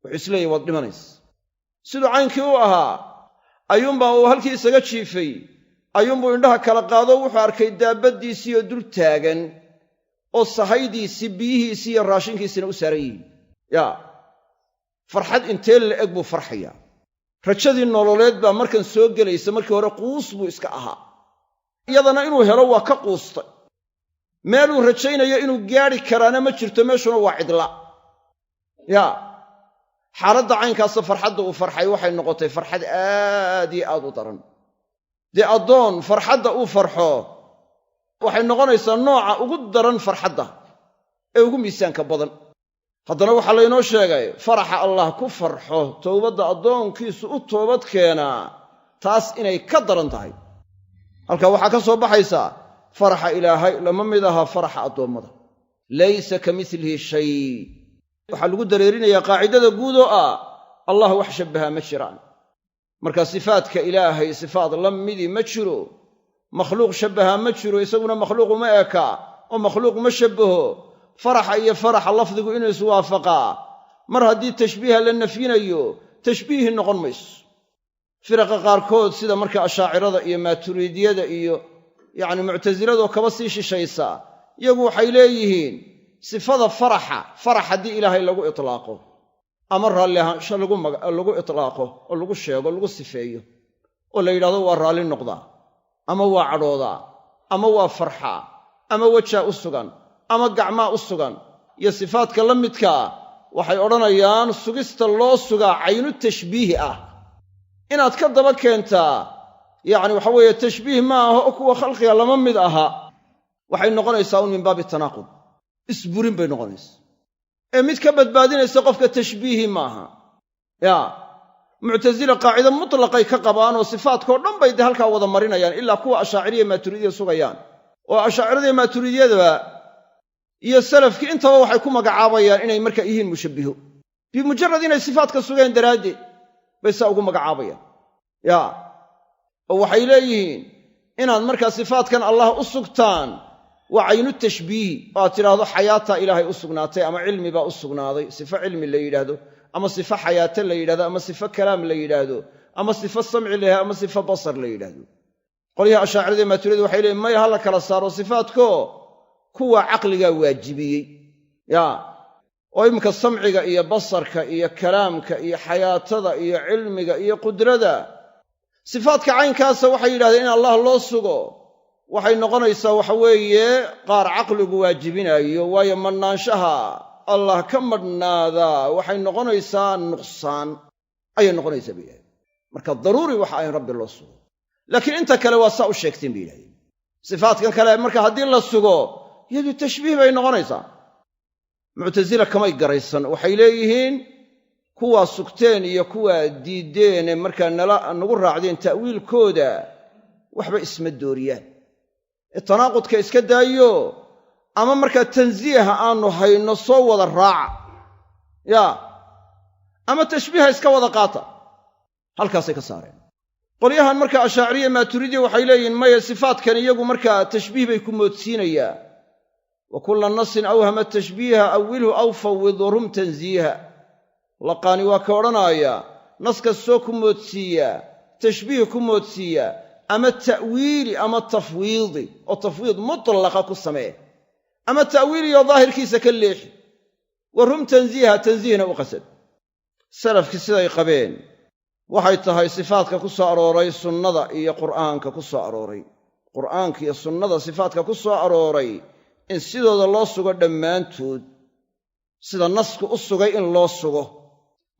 wuxuu isleeyahay waad dhimanaysa. Siduu caynkii u ahaa ayuunbaa uu halkii isaga jiifay, ayuunbuu indhaha kala qaado, wuxuu arkay daabaddiisii oo dul taagan oo sahaydiisii, biyihiisii iyo raashinkiisina u saaran yihiin. Yaa farxad intee la eg buu farxayaa. Rajadii nololeed baa markan soo gelaysa. Markii hore quus buu iska ahaa, iyadana inuu helo waa ka quustay. Meeluu rajaynayo inuu gaadhi karaana ma jirto, meeshuna waa cidla. Yaa xaaladda caynkaasa farxadda uu farxay waxay noqotay farxad aad iyo aad u daran. Dee addoon farxadda uu farxo waxay noqonaysaa nooca ugu daran farxadda ee ugu miisaanka badan. Haddana waxaa laynoo sheegay faraxa allah ku farxo towbadda addoonkiisu u toobad keenaa taas inay ka daran tahay. Halkaa waxaa ka soo baxaysaa faraxa ilaahay lama mid aha faraxa addoommada. Laysa ka milihi shay. Waxaa lagu dareerinayaa qaacidada guud oo ah allah wax shabbahaa ma jiraan. Marka sifaadka ilaahay sifaad la midi ma jiro, makhluuq shabbahaa ma jiro, isaguna makhluuq uma eka oo makhluuq ma shabbaho. Faraxa iyo faraxa lafdigu inuu iswaafaqaa mar haddii tashbiiha la nafyinayo tashbiihi noqon mayso. Firaqa qaarkood sida marka ashaacirada iyo maaturiidiyada iyo yacni muctasiladoo kaba sii shishaysa, iyagu waxay leeyihiin sifada faraxa, farax haddii ilaahay lagu itlaaqo ama raalli ahaansho lagu itlaaqo oo lagu sheego, lagu sifeeyo oo la yidhahdo waa raalli noqdaa ama waa cadhoodaa ama waa farxaa ama wejaa u sugan ama gacmaa u sugan iyo sifaadka la midkaa, waxay odhanayaan sugista loo sugaa caynu tashbiihi ah. Inaad ka daba keentaa yacni waxa weeye tashbiih ma aha oo kuwa khalqiga lama mid aha, waxay noqonaysaa un min baabi tanaaqud, isburin bay noqonaysaa. Ee mid ka badbaadinaysa qofka tashbiihi maaha. Yaa muctasila qaacido mutlaqay ka qabaan oo sifaadkao dhan bay dee halkaa wada marinayaan, ilaa kuwa ashaaciriya maaturiidiya sugayaan. Oo ashaaciradiiyo maaturiidiyadaba iyo salafkii intaba waxay ku magacaabayaan inay markaa yihiin mushabbiho, bimujarad inay sifaadka sugeen daraaddeed bay saa ugu magacaabayaan. Yaa oo waxay leeyihiin inaad markaa sifaadkan allah u sugtaan waa caynu tashbiihi, oo aad tidhaahdo xayaataa ilaahay u sugnaatay ama cilmi baa u sugnaaday, sifo cilmi la yidhaahdo ama sifo xayaate la yidhahdo ama sifo kalaam la yidhaahdo ama sifo samci la yidhahdo ama sifo basar la yidhaahdo. Qolyaha ashaacirada iyo maaturiidada waxay leeyihin maya, ha la kala saaro sifaadko, kuwa caqligaa waajibiyey. Yaa oo iminka samciga iyo basarka iyo kalaamka iyo xayaatada iyo cilmiga iyo qudrada, sifaadka caynkaasa waxay yidhahdeen in allah loo sugo waxay noqonaysaa waxa weeye qaar caqligu waajibinaayo, waayo madhnaanshaha allah ka madhnaadaa waxay noqonaysaa nuqsaan ayay noqonaysaa bay yidhahdeen. Marka daruuri waxa in rabbi loo sugo, laakiin inta kale waa saa u sheegteen bay yidhahdeen. Sifaadkan kale marka haddii la sugo iyadu tashbiih bay noqonaysaa. Muctasila kamay garaysan, waxay leeyihiin kuwaa sugteen iyo kuwaa diiddeene markaa nagu raacdeen ta'wiilkooda waxba isma dooriyaan. Ee tanaaqudka iska daayo ama markaa tansiiha aanu hayno soo wada raaca, yaa ama tashbiiha iska wada qaata, halkaasay ka saareen. Qolyahan markaa ashaaciriya maaturiidiya waxay leeyihiin maya, sifaadkan iyagu markaa tashbiih bay ku moodsiinayaa. Wa kulla nasin awhama tashbiiha awilhu aw fawid warum tansiiha. Laqaani waa ka odhanaaya Nas kastoo ku moodsiiyaa, tashbiih ku moodsiiyaa, ama ta'wiili ama tafwiidi, oo tafwiid mutlaqa ku samee, ama ta'wiiliyo daahirkiisa ka leexi. Wa rum tansiiha, tansiihna u qasad. Salafkii siday qabeen waxay tahay sifaadka ku soo arooray sunnada iyo qur'aanka ku soo arooray, qur'aanka iyo sunnada sifaadka ku soo arooray in sidooda loo sugo dhammaantood, sida nasku u sugay in loo sugo.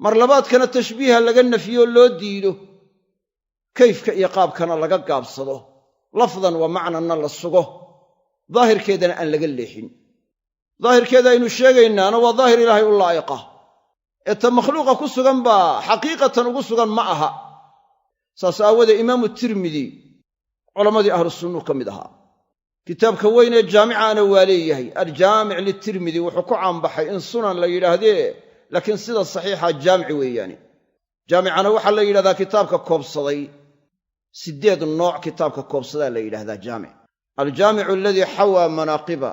Mar labaadkana tashbiiha laga nafiyo loo diido, kayfka iyo qaabkana laga gaabsado, lafdan wa macnanna la sugo, daahirkeedana aan laga leexin. Daahirkeeda aynu sheegaynaana waa daahir ilaahay u laa'iqa, ee ta makhluuqa ku sugan baa xaqiiqatan ugu sugan ma aha. Saas aawoodee Imaamu Tirmidi culammadii ahlu sunnuu ka mid ahaa. Kitaabka weyn ee jaamicana waa leeyahay, Aljaamic liTirmidi. Wuxuu ku caanbaxay in sunan la yidhaahdee, laakiin sida saxiixa jaamici weeyaane. Jaamicana waxaa la yidhahdaa kitaabka koobsaday 8 nooc, kitaabka koobsadaa la yidhahdaa jaamic. Aljaamicu aladii xawaa manaaqiba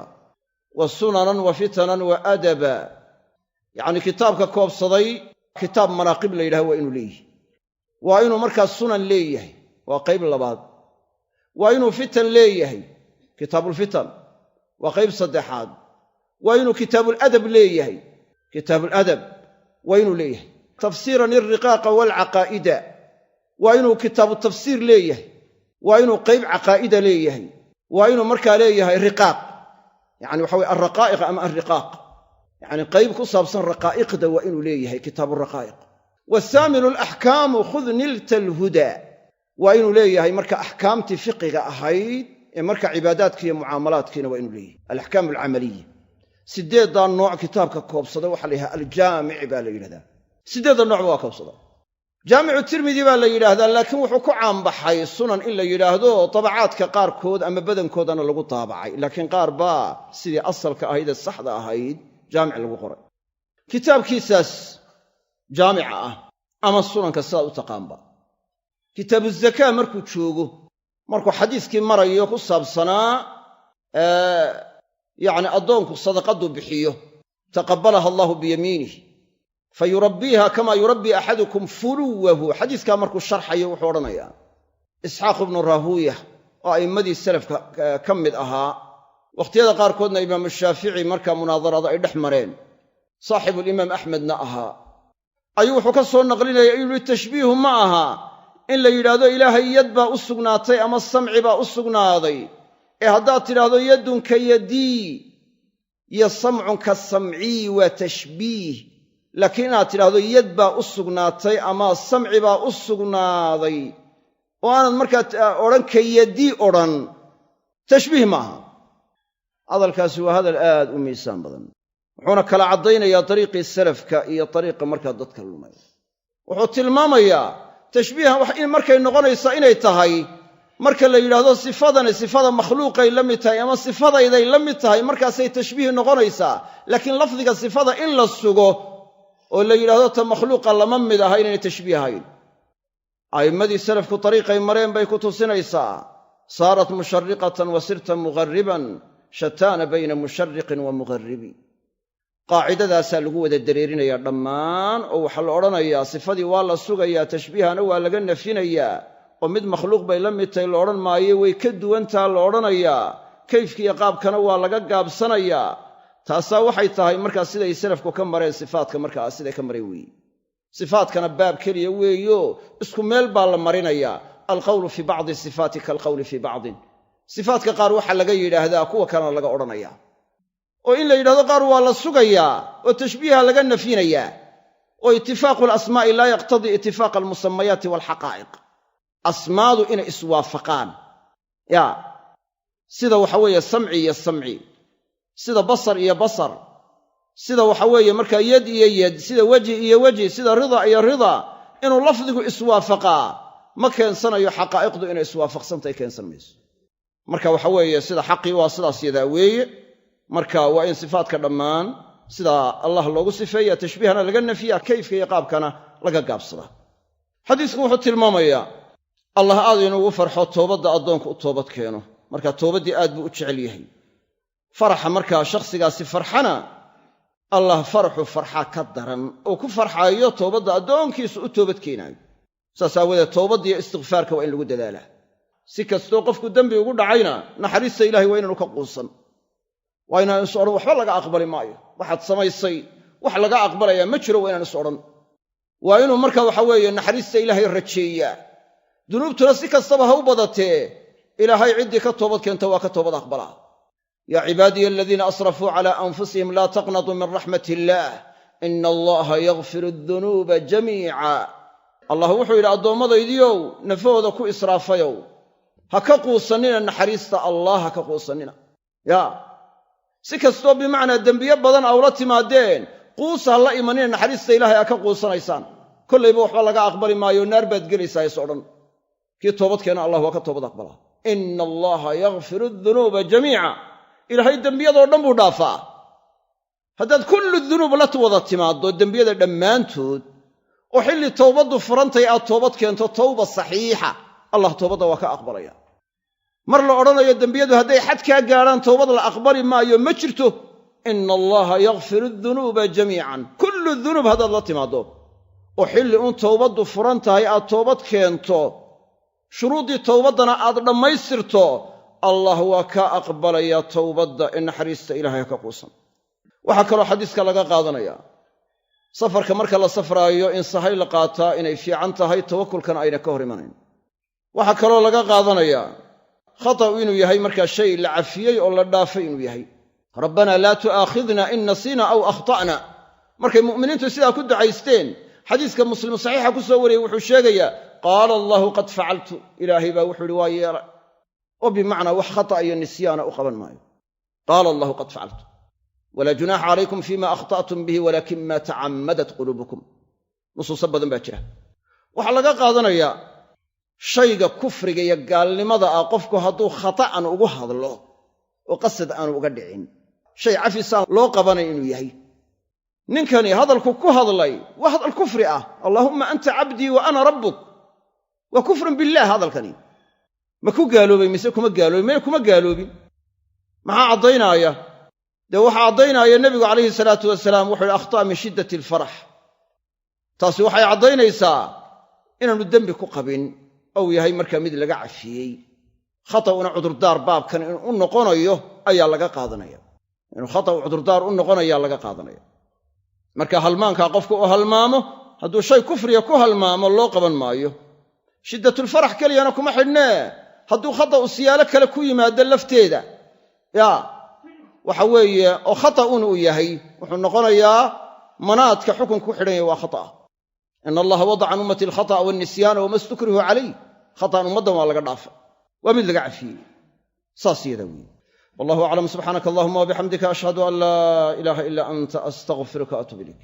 wa sunanan wa fitanan wa adaba, yacnii kitaabka koobsaday kitaab manaaqib la yidhahdo waa inuu leeyahay, waa inuu markaa sunan leeyahay, waa qayb labaad. Waa inuu fitan leeyahay, kitaabulfitan, waa qayb saddexaad. Waa inuu kitaabuladab leeyahay, kitaabuladab waa inuu leeyahay. Tafsiiran ilriqaaqa waalcaqaa'ida, waa inuu kitaabu tafsiir leeyahay, waa inuu qayb caqaa'ida leeyahay, waa inuu markaa leeyahay riqaaq, yani waxa weye alraqaa'iq ama alriqaaq, yacni qayb ku saabsan raqaa'iqda waa inuu leeyahay, kitaabu raqaa'iq. Wasaaminu alaxkaamu khud nilta alhudaa, waa inuu leeyahay marka axkaamtii fiqiga ahayd ee marka cibaadaadka iyo mucaamalaadkiina waa inuu leeyahay, alaxkaam alcamaliya. 8-daa nooc kitaabka koobsada waxaa la yidhahda aljaamic baa la yidhahdaa. 8-da noocba waa koobsada. Jaamicu Tirmidi baa la yidhaahdaa, laakiin wuxuu ku caanbaxay sunan in la yidhaahdo, tabacaadka qaarkood ama badankoodana lagu taabacay, laakiin qaar baa sidii asalka ahayd ee saxda ahayd jaamic lagu qoray. Kitaabkiisaas jaamica ah ama sunanka sidaad u taqaanba, kitaabu zakaa markuu joogo, markuu xadiiskii marayo ku saabsanaa yacni addoonku sadaqaduu bixiyo, taqabbalaha Allahu biyamiinih fa yurabbiiha kamaa yurabbii axadukum fuluwahu, xadiiskaa markuu sharxayo wuxuu odhanayaa Isxaaq ibnu Raahuuya oo a'immadii salafka ka mid ahaa, wakhtiyada qaarkoodna Imaamu Shaafici markaa munaadarada ay dhex mareen, saaxibulimaam Axmedna ahaa, ayuu wuxuu ka soo naqlinaya inuu yihi tashbiihu ma aha in la yidhaahdo Ilaahay yad baa u sugnaatay ama samci baa u sugnaaday, ee haddaad tidhaahdo yadun ka yadii iyo samcun ka samcii waa tashbiih, laakiin inaad tidhaahdo yad baa u sugnaatay ama samci baa u sugnaaday oo aanad markaa odhan ka yadii odhan, tashbiih ma aha. Hadalkaasi waa hadal aad u miisaan badan, wuxuuna kala caddaynayaa dariiqii salafka iyo dariiqa markaa dadka lumay. Wuxuu tilmaamayaa tashbiihan wax in markay noqonaysaa inay tahay marka la yidhaahdo sifadani sifada makhluuqay la mid tahay ama sifadayday la mid tahay, markaasay tashbiih noqonaysaa. Laakiin lafdiga sifada in la sugo oo la yidhahdo ta makhluuqa lama mid aha inaynay tashbiih ahayn. A'immadii salafku dariiqay mareen bay ku tusinaysaa. Saarat mushariqatan wa sirta mughariban, shataana bayna mushariqin wa mugharibi. Qaacidadaasaa lagu wada dareerinayaa dhammaan, oo waxaa la odhanayaa sifadii waa la sugayaa, tashbiihana waa laga nafinayaa, oo mid makhluuq bay la mid tahay la odhan maayo, way ka duwantaha la odhanayaa, kayfkiiyo qaabkana waa laga gaabsanayaa. Taasaa waxay tahay markaa siday salafku ka mareen sifaadka, markaa siday ka mareen weeye. Sifaadkana baab keliya weeyo, isku meel baa la marinayaa. Alqawlu fii bacdi sifaati kaalqawli fii bacdin. Sifaadka qaar waxaa laga yidhaahdaa kuwa kalena laga odhanayaa, oo in la yidhahdo qaar waa la sugayaa oo tashbiiha laga nafyinayaa, oo itifaaqu alasmaa'i laa yaqtadii itifaaqa almusamayaati waalxaqaa'iq. Asmaadu inay iswaafaqaan, ya sida waxa weeye samci iyo samci, sida basar iyo basar, sida waxa weeye markaa yad iyo yad, sida wejhi iyo wejhi, sida rida iyo rida, inuu lafdigu iswaafaqaa ma keensanayo xaqaa'iqdu inay iswaafaqsantahay, keensan mayso. Marka waxa weeye sida xaqii waa sidaas yadaa weeye. Marka waa in sifaadka dhammaan sidaa Allah loogu sifeeya, tashbiihana laga nafiya, kayfka iyo qaabkana laga gaabsadaa. Xadiisku wuxuu tilmaamayaa Allah aad inuugu farxo toobadda addoonku u toobad keeno. Marka toobaddii aad buu u jecel yahay. Faraxa markaa shakhsigaasi farxana Allah faraxu farxaa ka daran oo ku farxaayo toobadda addoonkiisu u toobad keenaayo. Saas aawadeed toobadda iyo istikfaarka waa in lagu dadaalaa. Si kastoo qofku dembi ugu dhacayna naxariista ilahay waa inaanu ka quusan, waa inaan is odhan waxba laga aqbali maayo, waxaad samaysay wax laga aqbalayaa ma jiro, waa inaan is odhan. Waa inuu marka waxa weeye naxariista ilaahay rajeeyaa. Dunuubtuna si kastaba ha u badatee, ilaahay ciddii ka toobad keenta waa ka toobad aqbalaa. Yaa cibaadiya aladiina asrafuu calaa anfusihim laa taqnatuu min raxmat illaah ina allaha yakfiru adunuuba jamiica. Allah wuxuu yidhi addoommadaydiiow nafahooda ku israafayow, ha ka quusannina naxariista allah, ha ka quusannina. Yaa si kastoo bimacnaa dembiye badan a ula timaadeen, quus ha la imanina naxariista ilaahay ha ka quusanaysaan. Kollayba waxba laga aqbali maayo, naar baad gelaysaa is odhan. Kii toobad keena allah waa ka toobad aqbalaa. Ina allaha yakfiru adunuuba jamiica. Ilaahay dembiyadoo dhan buu dhaafaa. Haddaad kullu dunuub la wada timaaddo, dembiyada dhammaantood, oo xilli towbaddu furantay aad toobad keento tawba saxiixa, allah toobadda waa ka aqbalaya. Mar la odhanayo dembiyadu hadday xad kaa gaadhaan towbad la aqbali maayo ma jirto. Ina allaha yakfiru adunuuba jamiican. Kullu dunuub haddaad la timaaddo oo xilli uun towbaddu furan tahay aad toobad keento, shuruuddii towbaddana aad dhammaystirto, allah waa kaa aqbalayaa towbadda ee naxariista ilahay ha ka quusan. Waxaa kaloo xadiiska laga qaadanayaa safarka marka la safraayo in sahay la qaataa inay fiican tahay, tawakulkana ayna ka hor imanayn. Waxaa kaloo laga qaadanayaa khata'u inuu yahay markaa shay la cafiyey oo la dhaafay inuu yahay. Rabbanaa laa tu'aakhidna in nasiina aw akhta'na. Markay mu'miniintu sidaa ku ducaysteen, xadiiska Muslim saxiixa ku soo wariyey wuxuu sheegayaa qaala allaahu qad facaltu, ilaahay baa wuxuu ihi waa yeelay, oo bimacnaa wax khata'a iyo nisyaana u qaban maayo. Qaala allahu qad facaltu. Walaa junaaxa calaykum fima akhta'tum bihi walaakin maa tacammadat quluubukum. Nusuuso badan baa jira. Waxaa laga qaadanayaa shayga kufriga iyo gaalnimada ah qofku hadduu khata'an ugu hadlo oo qasad aanu uga dhicin, shay cafisaan loo qabanay inuu yahay. Ninkani hadalku ku hadlay waa hadal kufri ah. Allaahumma anta cabdii wa ana rabbuk, waa kufrun billaah. Hadalkani ma ku gaaloobay mise kuma gaaloobin? Maya, kuma gaaloobin. Maxaa caddaynaya? Dee waxaa caddaynaya nebigu calayhi salaatu wasalaam wuxu yidhi akhta'a min shiddati alfarax. Taasi waxay caddaynaysaa inaanu dembi ku qabin ou yahay markaa mid laga cafiyey. Khata'una cudurdaar baabkan inuu u noqonayo ayaa laga qaadanaya. Inuu khata'u cudurdaar u noqonayaa laga qaadanaya. Marka halmaankaa qofku u halmaamo, hadduu shay kufriya ku halmaamo loo qaban maayo. Shiddatulfarax keliyana kuma xidhnee, hadduu khata'u siyaalo kale ku yimaado lafteeda, yaa waxa weeye oo khata'un uu yahay, wuxuu noqonayaa manaadka xukunku ku xidhan yahay waa khata'a. Ina allaha wadaca can ummati alkhata'a walnisyaana wama stukrihu calayh. Khata'an ummaddan waa laga dhaafa, waa mid laga cafiyey. Saas yadaa weeye. Wallahu aclam. Subxaanaka allahuma wabixamdika ashhadu an laa ilaaha ilaa anta astaqfiruka atuub ilayk.